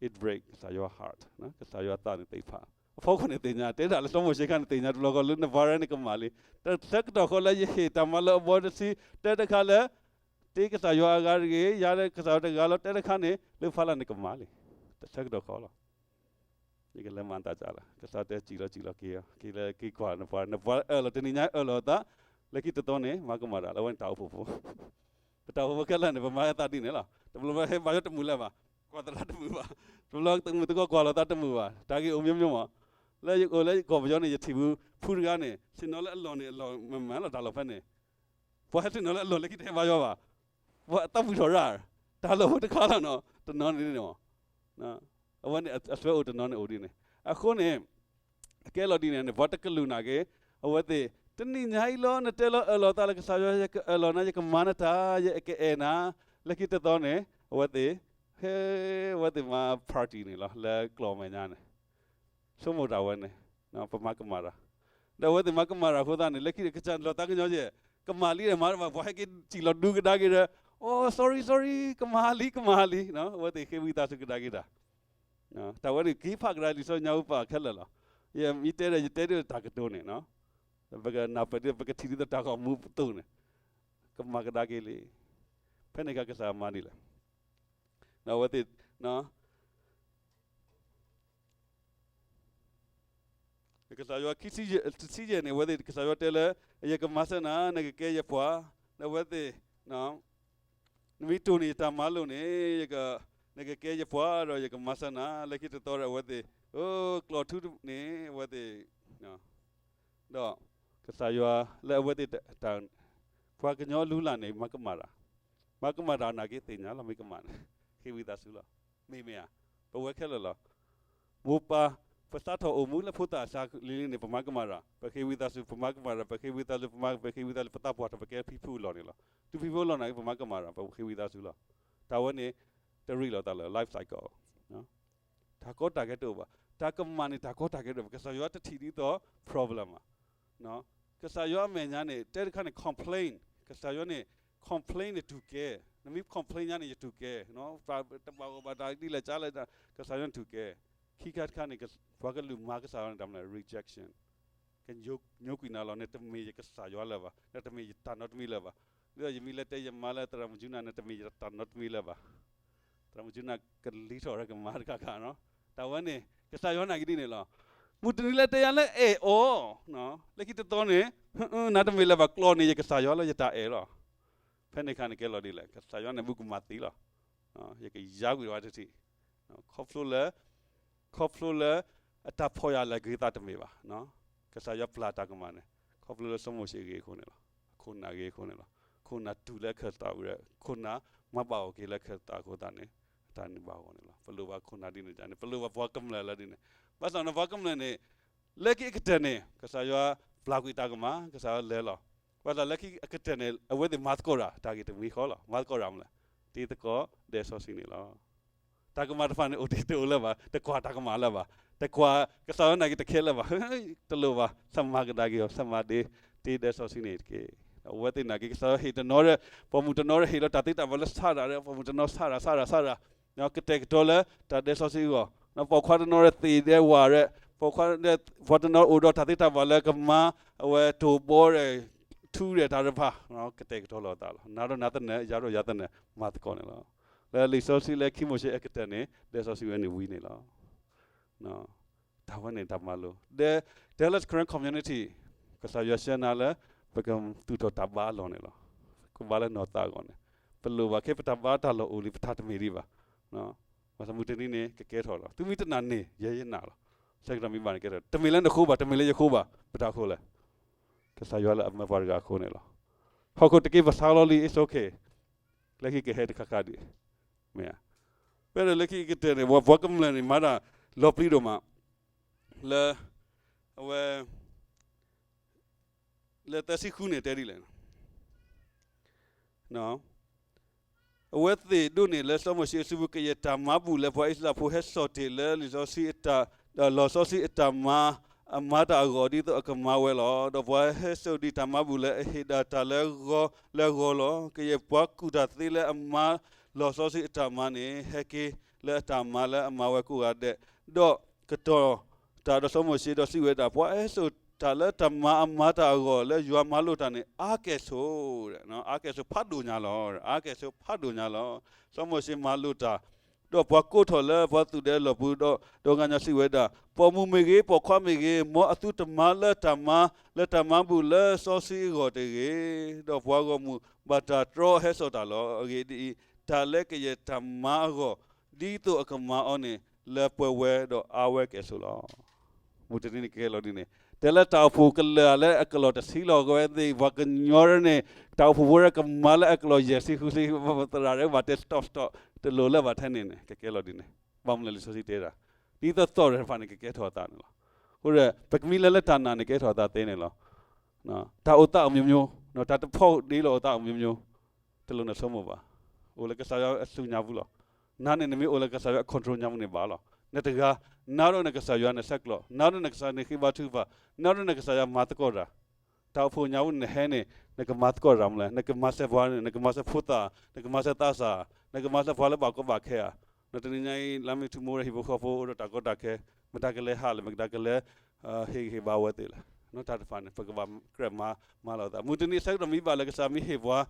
It break ကစၢ်ယွၤ heart, ကစၢ်ယွၤသးန့ၣ်သ့ၣ်တဖၣ်, အဖီခိၣ်န့ၣ်သ့ၣ်ညါ, တဲတၢ်လၢစီၤမိၤၡ့ခါန့ၣ်သ့ၣ်ညါတဘျီဃီလၢ နပှၤရဲန့ၣ်ကမၣ်လံ, တဆၢကတီၢ်ဃီလၢယဟ့ၣ်တၢ်မၤလၢအဘီတဆံ, တဲတခါလၢ တ့ကစၢ်ယွၤအဂၤတဂ့ၤ, ယၤဒီးကစၢ်ယွၤတဂၤလီၤ တဲတခါန့ၣ် လၢဖးလၢ်န့ၣ်ကမၣ်လံ, တဆၢကတီၢ်ဃီလီၤ. ယကလဲၤမၤတၢ်ကၢ်လီၤ, ကစၢ်တဲစံၣ်လီၤစံၣ်လီၤက့ၤအီၤ, က့ၤလၢက့ၤကွၢ်နပှၤ, နပှၤအၢၣ်လီၤတနံၤညါအၢၣ်လီၤအသး, လၢခံတသီန့ၣ် မၤကမၣ်တၢ်လၢအဝဲန့ၣ်တၢ်အိၣ်ဖှိၣ်ဖိ ပတၢ်အိၣ်ဖှိၣ်ဖိခဲလၢာ်န့ၣ် ပမၤအသးဒ်န့ၣ်လီၤ. တဘျီဘျီဟဲဘါယွၤတမုာ်လၢၤဘၣ်, ကွၢ်သရၣ်တမုာ်ဘၣ်, တဘျီမုၢ်သကိးကွၢ်လီၤသးတမုာ်ဘၣ်, တၢ်ဂ့ၢ်အိၣ်မျိုးမျိုးမး, လၢယအိၣ်လၢကီၢ်ပယီၤန့ၣ် ယထံၣ်ဖူး ဖုတဂၤန့ၣ် ဆ့ၣ်နီၤလၢအလီၢ်န့ၣ် အလီၢ်မ့ၢ်မ့ၢ်လီၤတၢ်လီၢ်ဖဲန့ၣ်, ပှၤဟဲဆ့ၣ်နီၤလၢအလီၢ်လၢခံတဟဲဘါယွၤဘၣ်, ပှၤသးပှံၢ်ထီၣ်ရၣ်, တၢ်လီၢ်ဖိတခါလီၤနီၤ, တနီၤန့ၣ်န့ၣ်မး အဝဲန့ၣ်အစွဲအိၣ်တနီၤန့ၣ်အိၣ်ဒ်န့ၣ်, အဃိန့ၣ် အကဲလီၤဒ်န့ၣ်န့ၣ် ပှၤတကလုာ်နာ်က့ အဝဲသ့ၣ် တနံၤညါအံၤလီၤ နတဲလီၤအၢၣ်လီၤသးလၢကစၢ်ယွၤ ယကအၢၣ်လီၤနၤ ယကမၤနတၢ် ယကအဲၣ်နၤ, လၢခံတသီန့ၣ် အဝဲသ့ၣ် ဟဲ အဝဲသ့ၣ်မၤ party န့ၣ်လီၤ လၢကျီၢ်မဲာ်ညါန့ၣ် ဆိကမိၣ်တၢ်ဝဲန့ၣ် ပမၤကမၣ်တၢ်, ဒီးအဝဲသ့ၣ်မၤကမၣ်တၢ်အဃိသတးန့ၣ် လၢခံကစၢ်လီၤသးကညီၤယဲၢ် ကမၣ်လံဒီးမၤတဘၣ် ပှၤဟဲက့ၤစံၣ်လီၤဒူကဒါက့ၤဒီး အိ sorry sorry ကမၣ်လံ ကမၣ်လံ, အဝဲသ့ၣ်ဃ့ဝံသးစူၤကဒါက့ၤတၢ်, တၢ်ဝဲန့ၣ်က့ၤဖးကဒါလံာ်စီဆှံညါအူပာ်ခဲလၢာ်လီၤ, ယမ့ၢ်တဲဒီး ယတဲဒ်တၢ်ကတိၤန့ၣ် ပကနၢ်ပၢၢ်ဒ် ပကထံၣ်ဒ်သိးတၢ်ဂီၤမူပသိးန့ၣ် ကမၤကဒါက့ၤလံ, ဖဲန့ၣ်အခါကစၢ်မၤဒ်လဲၣ်, အဝဲသ့ၣ် ကစၢ်ယွၤခံဆံယဲၢ်န့ၣ် အဝဲသ့ၣ် ကစၢ်ယွၤတဲလၢ ယကမၤစၢၤနၤ နကကဲယပှၤ, ဒီးအဝဲသ့ၣ် နမ့ၢ်တိၢ်န့ၢ်ယတၢ်မၤလိာ်န့ၣ် နကကဲယပှၤဒီးယကမၤစၢၤနၤ, လၢခံတသီဒီးအဝဲသ့ၣ် ကျီၢ်ထူန့ၣ် အဝဲသ့ၣ် ဒီးကစၢ်ယွၤလၢအဝဲသ့ၣ် ပှၤကညီအလုၢ်အလၢ်န့ၣ် မၤကမၣ်တၢ်, မၤကမၣ်တၢ်နာ်က့သ့ၣ်ညါလီၤ မ့ၢ်ကမၣ်န့ၣ် ဃ့ဝံသးစူၤလီၤ, မ့မ့ၢ်ဧါ, ပဝဲခဲလၢာ်လီၤ, ပ မိၢ်ပၢ်, ပသးထီၣ်အိၣ်မူလၢဖိသၣ်အစှၤလံၤလံၤန့ၣ် ပမၤကမၣ်တၢ်, ပဃ့ဝံသးစူၤ ပမၤကမၣ်တၢ်, ပဃ့ဝံသးစူၤ ပမၤ ပဃ့ဝံသးစူၤ ပသးပှၢ်ထီၣ် ပကဲဖံဖုအလီၢ်န့ၣ်လီၤ. တုၤဖံဖုအလီၢ်နာ်က့ ပမၤကမၣ်တၢ် ပဃ့ဝံသးစူၤလီၤ. တၢ်ဝဲန့ၣ် တရံးလိာ်သးလၢ life cycle တၢ်ကီတၢ်ခဲတအိၣ်ဘၣ်. တၢ်ကမၣ်န့ၣ် တၢ်ကီတၢ်ခဲတအိၣ်ဘၣ်. ကစၢ်ယွၤတထံၣ်ဒ်သိး problem ဘၣ်. ကစၢ်ယွၤအမဲာ်ညါန့ၣ် တဲတခါန့ၣ် complain, ကစၢ်ယွၤန့ၣ် complain န့ၣ်တူၢ်ကဲ, နမ့ၢ် complain ညါန့ၣ် ယတူၢ်ကဲ, တဘၣ်ဂီၢ်ဘၣ်တၢ်ဒ်လဲၣ်ကလဲၣ်, ကစၢ်ယွၤန့ၣ်တူၢ်ကဲ. ခံခါတခါန့ၣ် ပှၤကလုာ်မၤကစၢ်ယွၤန့ၣ် တၢ်မနုၤလဲၣ် rejection, ကညိကွံာ်နၤလီၤ, နတမ့ၢ်ယကစၢ်ယွၤလၢၤဘၣ်, နတမ့ၢ်ယတၢ်နီတမံၤလၢၤဘၣ်. ဒ်သိးယမ့ၢ်လဲၤတဲယမါလၢသရၣ်မုၣ်ကၠူနၤ နတမ့ၢ်ယတၢ်နီတမံၤလၢၤဘၣ်. သရၣ်မုၣ်ကၠူနၤကလံၤထီၣ်ဝဲကမၤတခါခါနီၤ. တၢ်ဝဲန့ၣ် ကစၢ်ယွၤနာ်က့ဒ်န့ၣ်လီၤ. မုၢ်တနံၤလဲၤတဲယၤလၢအဲၣ်အီၤ, လၢခံတသီန့ၣ် နတမ့ၢ်လၢၤဘၣ်ကျီၢ်န့ၣ် ယကစၢ်ယွၤလၢယတၢ်အဲၣ်လီၤ. ဖဲန့ၣ်အခါန့ၣ်ကဲလီၤဒ်လဲၣ်, ကစၢ်ယွၤန့ၣ် ဘူးကမၤသံလီၤ. ယကယါကွံာ်ဝဲတထံၣ်, ခီဖျိလၢ ခီဖျိလၢ အတၢ်ဖီၣ်ယာ်လၢအဂ့ၤသးတမ့ၢ်ဘၣ်. ကစၢ်ယွၤပျၢ်တၢ်ကမၣ်န့ၣ် ခီဖျိလၢစီၤမိၤၡ့အဂ့ၤအဃိန့ၣ်လီၤ. အခိၣ်နၢ်အဂ့ၤအဃိန့ၣ်လီၤ. ခိၣ်နၢ်တူၢ်လၢအခၢၣ်သးဝံၤဒီး ခိၣ်နၢ်မၤဘၣ်အီၤက့ၤလၢအခၢၣ်သးအဃိသတးန့ၣ် အတၢ်န့ၣ်ဘၣ်ဂီၢ်န့ၣ်လီၤ. ပလိၣ်ဘၣ်ခိၣ်နၢ်ဒ်န့ၣ်န့ၣ် ပလိၣ်ဘၣ်ပှၤကမျၢၢ်လၢဒ်န့ၣ်. ဘၣ်ဆၣ်န့ၣ်ပှၤကမျၢၢ်န့ၣ် လၢခံအကတၢၢ်န့ၣ် ကစၢ်ယွၤပျၢ်ကွံာ်တၢ်ကမၣ်, ကစၢ်ယွၤလဲၤလီၤ. ဘၣ်ဆၣ်လၢခံအကတၢၢ်န့ၣ် အဝဲသ့ၣ်မၤသကိးတၢ် တၢ်ဂ့ၢ်တမံၤဃီလီၤ. မၤသကိးတၢ်မနုၤလဲၣ်, တ့သကိးဒဲစီဆှံန့ၣ်လီၤ. တၢ်ကမၣ်တဖၣ်န့ၣ် အိၣ်တ့ၢ်တအိၣ်လၢၤဘၣ်, တကွၢ်တၢ်ကမၣ်လၢၤဘၣ်, တကွၢ်ကစၢ်ယွၤနာ်က့တခဲလၢၤဘၣ်, တလိၣ်ဘၣ်, ဆၢမၤကဒါက့ၤအီၤ, ဆၢမၤဒ့, တ့ဒဲစီဆှံန့ၣ်တက့ၢ်. အဝဲသ့ၣ်နာ်က့ ကစၢ်ယွၤဟ့ၣ်တနီၤရဲၣ်, ပိာ်မုၣ်တနီၤရဲၣ်ဟ့ၣ်လီၤတၢ်သ့တၢ်ဘၣ်လၢဆါတၢ်ရဲၣ်, ပိာ်မုၣ်တနီၤဆါတၢ် ဆါတၢ် ဆါတၢ် ကတဲာ်ကတီၤလၢတၢ်ဒဲစီဆှံအဂီၢ်, ပိာ်ခွါတနီၤရဲၣ်သ့ၣ်ဒဲဝၣ်ရဲၣ်, ပိာ်ခွါ, ပှၤတနီၤအိၣ်ဒီးတၢ်သ့တၢ်ဘၣ်လၢကမၤ, အဝဲတိၢ်ဘီရဲၣ်, ထူရဲၣ်တၢ်တဖၣ်, ကတဲာ်ကတီၤလိာ်သးလီၤ. နၤဒီးနၤသနၢၣ်, ယၤဒီးယၤသနၢၣ်, မၤသကိးန့ၣ်လီၤ. လၢလံာ်စီဆှံလၢခံမိၤၡ့အကတၢၢ်န့ၣ် ဒဲစီဆှံဝဲန့ၣ်ဝံၤန့ၣ်လီၤ. တၢ်ဝဲန့ၣ်တၢ်မၤလိ, ဒဲ, Dallas Karen Community, ကစၢ်ယွၤဆှၢနၤလၢ ပကသူၣ်ထီၣ်တၢ်ဘါအလီၢ်န့ၣ်လီၤ. ကဘါလၢနီၢ်သးအဂီၢ်န့ၣ်, ပလိၣ်ဘၣ်ခဲ ပတၢ်ဘါတၢ်လီၢ်အိၣ်လံ ပတၢ်တမ့ၢ်ဒံးဘၣ်. ဘၣ်ဆၣ်မုၢ်တနံၤန့ၣ် ကကဲထီၣ်လီၤ. သုမ့ၢ်တနာ်န့ၣ် ယဲယနာ်လီၤ. ဆၢကတီၢ်မ့ၢ်ဘၣ်န့ၣ်ကဲထီၣ်, တမ့ၢ်လၢနဃိဘၣ်, တမ့ၢ်လၢယဃိဘၣ်, ပတၢ်ဃိလဲၣ်. ကစၢ်ယွၤလၢအမၢပှၤတဂၤအဃိန့ၣ်လီၤ. ဟီၣ်ခိၣ်တက့ၢ်ပဆါလီၤလံ it's okay, လၢခံကဟဲတခါခါဒံး, မ့ၢ်ဧါ. ဖဲဒီးလၢခံကတၢၢ်န့ၣ် ပှၤကမျၢၢ်န့ၣ် မၤတၢ်လီၤပျံၤဒိၣ်မး, လၢ, အဝဲ, လၢသၢဆံဃုန့ၣ်တဲဒ်လဲၣ်. အဝဲသ့ၣ်ဒိးန့ၢ်လၢစီၤမိၤၡ့အစုပူၤ ကယဲၢ်တၢ်မၤဘူၣ်လၢပှၤအံၣ်စရ့လးဖိဟဲစိာ်တ့ၢ်လၢလံာ်စီဆှံအတၢ်, လီၢ်စီဆှံအတၢ်မၤ, အမၤတၢ်အဂီၢ် ဒ်သိးအကမၤဝဲလီၤ. ဒီးပှၤဟဲစိာ်ဒံးတၢ်မၤဘူၣ်လၢအဟ့ၣ်ဒၣ်တၢ်လၢဂီၤ, လၢဂီၤလီၤ. ကယဲၢ်ပှၤကူၣ်တၢ်သ့လၢအမၤလီၢ်စီဆှံအတၢ်မၤန့ၣ် ဟဲက့ၤလၢအတၢ်မၤလၢအမၤဝဲကိးဂၤဒဲး, ဒီးကတီၤတၢ်ဒီးစီၤမိၤၡ့ဒီးစံးဝဲဒၣ်, ပှၤဟဲစိာ်တၢ်လၢတၢ်မၤအမၤတၢ်အဂီၢ် လၢယွၤမၤလိာ်တၢ်န့ၣ် အါကဲၣ်ဆိး, အါကဲၣ်ဆိးဖးဒိၣ်ညါလီၤ. အါကဲၣ်ဆိးဖးဒိၣ်ညါလီၤ. စီၤမိၤၡ့မၤလိာ်တၢ်, ဒီးပှၤကိးထီၣ်လၢပှၤသူၣ်ဒဲလီၢ်ပူၤ, ဒီး, ဒီးဂၤညါစံးဝဲဒၣ်, ပိာ်မုၣ်မ့ၢ်ဂ့ၤ, ပိာ်ခွါမ့ၢ်ဂ့ၤ, မ်အသုတမၤလၢတၢ်မၤ, လၢတၢ်မၤဘူၣ်လၢစီဆှံအဂီၢ်တဂ့ၤ. ဒီးပှၤဂီၢ်မုၢ်ဘၣ်တၢ်တြီဟဲစိာ်တၢ်လီၤ. အဂ့ၢ်ဒ်အံၤ, တၢ်လၢကယဲၢ်တၢ်မၤအဂီၢ်, ဒ်သိးအကမၤအီၤန့ၣ် လၢပှဲၤဝဲဒီးအါဝဲကဲၣ်ဆိးလီၤ. မုၢ်တနံၤန့ၣ်ကကဲလီၤဒ်န့ၣ်, တဲလၢတၢ်အိၣ်ဖှိၣ်ကလၢာ်လၢအကလီၢ်တဆံလီၤ. အဝဲသ့ၣ်ပှၤကညီန့ၣ် တၢ်အိၣ်ဖှိၣ်ဖိရဲၣ်ကမၤလၢအကလီၢ်ယဲၢ်ဆံဃုဆံ, သရၣ်ရဲၣ်ဘၣ်တဲ stop stop, တလိၣ်လၢၤဘၣ်ထဲန့ၣ်န့ၣ် ကကဲလီၤဒ်န့ၣ်. ဘၣ်မနုၤလဲၣ် လံာ်စီဆှံတဲဒၣ်, ဒ်သိးသိးရဲၣ်တဖၣ်န့ၣ် ကကဲထီၣ်အသးန့ၣ်လီၤ. အဃိဒီး ပကမံလၢလၢတၢ်နာ်န့ၣ် ကဲထီၣ်အသးသ့န့ၣ်လီၤ. တၢ်အိၣ်သးအမျိုးမျိုး, တၢ်တဖီၣ်ဒ့လိာ်အသးအမျိုးမျိုး, တလိၣ်နဆိကမိၣ်ဘၣ်. အိၣ်လၢကစၢ်ယွၤအဆူညါပူၤလီၤ. နၤန့ၣ် နမ့ၢ်အိၣ်လၢကစၢ်ယွၤအ control ညါပူၤန့ၣ်ဘၣ်လီၤ. နတဂၤ, နၤဒီးနကစၢ်ယွၤနဆဲးကျိး, နၤဒီးနကစၢ်ယွၤန့ၣ်ဃ့ဘါထုကဖၣ်, နၤဒီးနကစၢ်ယွၤမၤသကိးတၢ်. တၢ်အိၣ်ဖှိၣ်ညါပူၤန့ၣ် နဟဲန့ၣ် နကမၤသကိးတၢ်မနုၤလဲၣ်, နကမၤစၢၤပှၤန့ၣ်, နကမၤစၢၤဖိသၣ်, နကမၤစၢၤသးစၢ်, နကမၤစၢၤပှၤလၢဘၣ်ကီဘၣ်ခဲဧါ. တနံၤညါအံၤ လါမ့ၤထူၣ်မိၢ်ဝဲဟံၣ်ဖိဃီဖိအိၣ်ဒီးတၢ်ကီတၢ်ခဲ, မတၤကလဲၤဟးလဲၣ်, မတၤကလဲၤ ဟ့ၣ်ဂံၢ်ဟ့ၣ်ဘါအဝဲသ့ၣ်လဲၣ်. တၢ်တဖၣ်န့ၣ် ပကဘၣ်ကြၢးမၤ, မၤလီၤသး. မုၢ်တနံၤဆၢကတီၢ်မ့ၢ်ဘၣ်လၢကစၢ်မ့ၢ်ဟ့ၣ်ပှၤ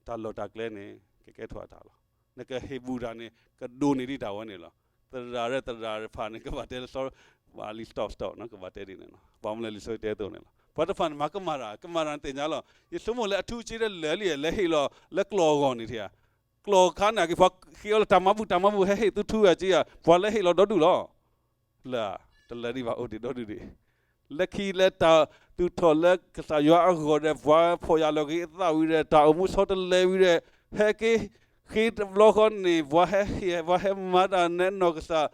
တၢ်လီၢ်တၢ်ကျဲန့ၣ် ကကဲထီၣ်အတၢ်လီၤ. နကဟ့ၣ်ဘူးတၢ်န့ၣ် ကဒိၣ်န့ၢ်ဒံးတၢ်ဝဲန့ၣ်လီၤ. သရၣ်ရဲၣ်သရၣ်တဖၣ်န့ၣ် ကဘၣ်တဲလၢစီၤ, ဘၣ်လံ stop stop ကဘၣ်တဲဒ်န့ၣ်လီၤ. ဘၣ်မနုၤလဲၣ် လံာ်စီဆှံတဲအသိးန့ၣ်လီၤ. ပှၤတဖၣ်န့ၣ် မၤကမၣ်တၢ်, ကမၣ်တၢ်န့ၣ်သ့ၣ်ညါလီၤ. ယဆိကမိၣ်လၢအထူအကၠ့လၢလၢာ်လံ, လဲၤဟ့ၣ်လီၤလၢကျီၢ်အဂီၢ်န့ၣ်ထံဧါ. ကျီၢ်ခါန့ၣ်က့ၤ ပှၤဃ့အီၤလၢတၢ်မၤဘူၣ် တၢ်မၤဘူၣ် ဟဲဟ့ၣ်သုထူဧါကၠ့ဧါ, ပှၤလၢဟ့ၣ်လီၤဒီဒူၣ်လီၤ. လၢာ်, တလၢာ်ဒံးဘၣ် အိၣ်ဒံးဒီဒူၣ်ဒံး. လၢခံလၢတၢ်သူၣ်ထီၣ်လၢကစၢ်ယွၤအဂီၢ်ဒီး ပှၤဖီၣ်ယာ်လီၤက့ၤအသးဝံၤဒီး တၢ်အိၣ်မူဆီတလဲဝံၤဒီး ဟဲက့ၤဃ့တဘျီဃီန့ၣ် ပှၤဟဲဟ့ၣ် ပှၤဟဲမၤတၢ်နဲနီၢ်ကစၢ်,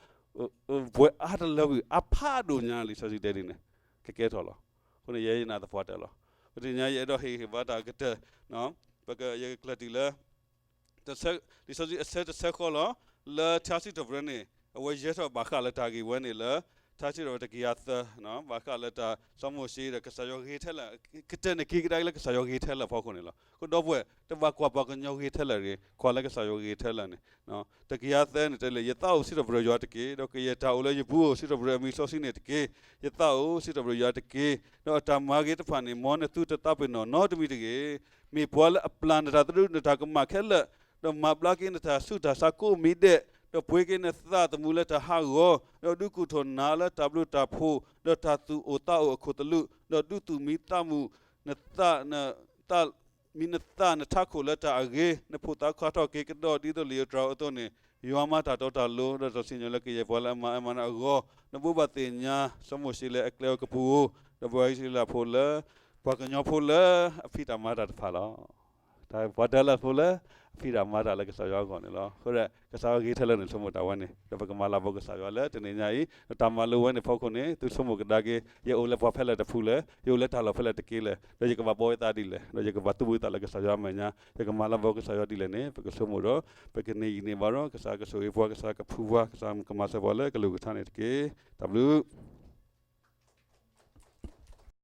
ပှဲၤအါတလၢကွံာ် အါဖးဒိၣ်ညါ လံာ်စီဆှံတဲဒ်န့ၣ် ကကဲထီၣ်လီၤ. အဃိန့ၣ် ယဲယနာ်သပှၢ်တၢၢ်လီၤ. ပတနံၤညါ ယအဲၣ်ဒိးဟ့ၣ်ဂံၢ်ဘါတၢ်ကတၢၢ်, ပက ယကကျၢၢ်တံၢ်လၢ လံာ်စီဆှံအဆၢတဆၢဃီလီၤ. လၢထါစံးထီၣ်ပတြၢၤန့ၣ် အဝဲယဲထီၣ်ဘၣ်ဃးလၢတၢ်ဂ့ၢ်ဝဲန့ၣ်လၢ ထါစံးထီၣ်ပတြၢၤတကယၤသၢ, ဘၣ်ဃးလၢတၢ်စီၤမိၤၡ့ဒီးကစၢ်ယွၤဂ့ၤထဲလၢာ်, ကတၢၢ်န့ၣ်က့ၤကဒါက့ၤလၢကစၢ်ယွၤဂ့ၤထဲလၢာ်အဖီခိၣ်န့ၣ်လီၤ. အဃိဒီပုၢ်ဝဲၢ် တဘၣ်ကွၢ်ပှၤကညီဂ့ၤထဲလၢာ်တဂ့ၤ, ကွၢ်လၢကစၢ်ယွၤဂ့ၤထဲလၢာ်န့ၣ် တကယၤသၢန့ၣ်တဲလၢ ယသးအိၣ်စံးထီၣ်ပတြၢၤယွၤတက့ၢ်, ဒီးကယဲၢ်တၢ်အိၣ်လၢယပူၤအိၣ် စံးထီၣ်ပတြၢၤအမံၤစီဆှံန့ၣ်တက့ၢ်. ယသးအိၣ်စံးထီၣ်ပတြၢၤယွၤတက့ၢ်, ဒီးအတၢ်မၤဂ့ၤတဖၣ်န့ၣ် မ်နသုတသးပ့ၤနီၣ်နီတမံၤတဂ့ၤ. မ့ၢ်ပှၤလၢအပျၢ်နတၢ်သရူး နတၢ်ကမၣ်ခဲလၢာ်, ဒီးမၤဘျါက့ၤနတၢ်ဆူးတၢ်ဆါကိးမံၤဒဲး, ဒီးပှ့ၤက့ၤနသးသမူလၢတၢ်ဟးဂီၤ, ဒီးဒုးကူၣ်ထီၣ်နၤလၢတၢ်ဘျုးတၢ်ဖှိၣ်, ဒီးတၢ်သူၣ်အိၣ်သးအိၣ်အခိၣ်သလုး, ဒီးဒုးသူၣ်မံသးမုာ်, နသး မံနသးနထးခိၣ်လၢတၢ်အဂ့ၤ, နဖိသးခွါထီၣ်က့ၤကဒီးဒ်သိးလံာ်ဧိၤတြၤဧိၤအသိးန့ၣ်, ယွၤမၤတၢ်တီတၢ်လိၤ ဒီးတၢ်စံၣ်ညီၣ်လၢကယဲၢ်ပှၤလၢအမၤအၢမၤနးအဂီၢ်, ဒီးဘိးဘၣ်သ့ၣ်ညါ စီၤမိၤၡ့လၢအကျဲအကပူၤဧိၤ, ဒီးပှၤအံၣ်စရ့လးဖိလၢ ပှၤကညီဖိလၢအဖံးတၢ်မၤတၢ်တဖၣ်လီၤ. တၢ်ပှၤတၢၢ်လၢဖိလၢအဖံးတၢ်မၤတၢ်လၢကစၢ်ယွၤအဂီၢ်န့ၣ်လီၤ. အဃိဒီး ကစၢ်ယွၤဂ့ၤထဲလၢာ်န့ၣ် ဆိကမိၣ်တၢ်ဝဲန့ၣ် ဒီးပကမၤလၤကပီၤကစၢ်ယွၤလၢတနံၤညါအံၤ, ဒီးတၢ်မၤလိဝဲန့ၣ်ဖီခိၣ်န့ၣ် သုဆိကမိၣ်ကဒါက့ၤ ယအိၣ်လၢပှၤဖဲလဲၣ်တဖုလဲၣ်, ယအိၣ်လၢတၢ်လီၢ်ဖဲလဲၣ်တက့ၢ်လဲၣ်, ဒီးယကဘၣ်ဘှီယသးဒ်လဲၣ်, ဒီးယကဘၣ်သူၣ်ဘှံးသးလၢကစၢ်ယွၤအမဲာ်ညါ, ယကမၤလၤကပီၤကစၢ်ယွၤဒ်လဲၣ်န့ၣ် ပကဆိကမိၣ်ဒီး ပကန့ၢ်ဂံၢ်န့ၢ်ဘါဒီး ကစၢ်ကဆိၣ်ဂ့ၤပှၤ, ကစၢ်ကပူၤပှၤ, ကစၢ်ကမၤစၢၤပှၤလၢကလုၢ်ကထါန့ၣ်တက့ၢ်. တၢ်ဘျုး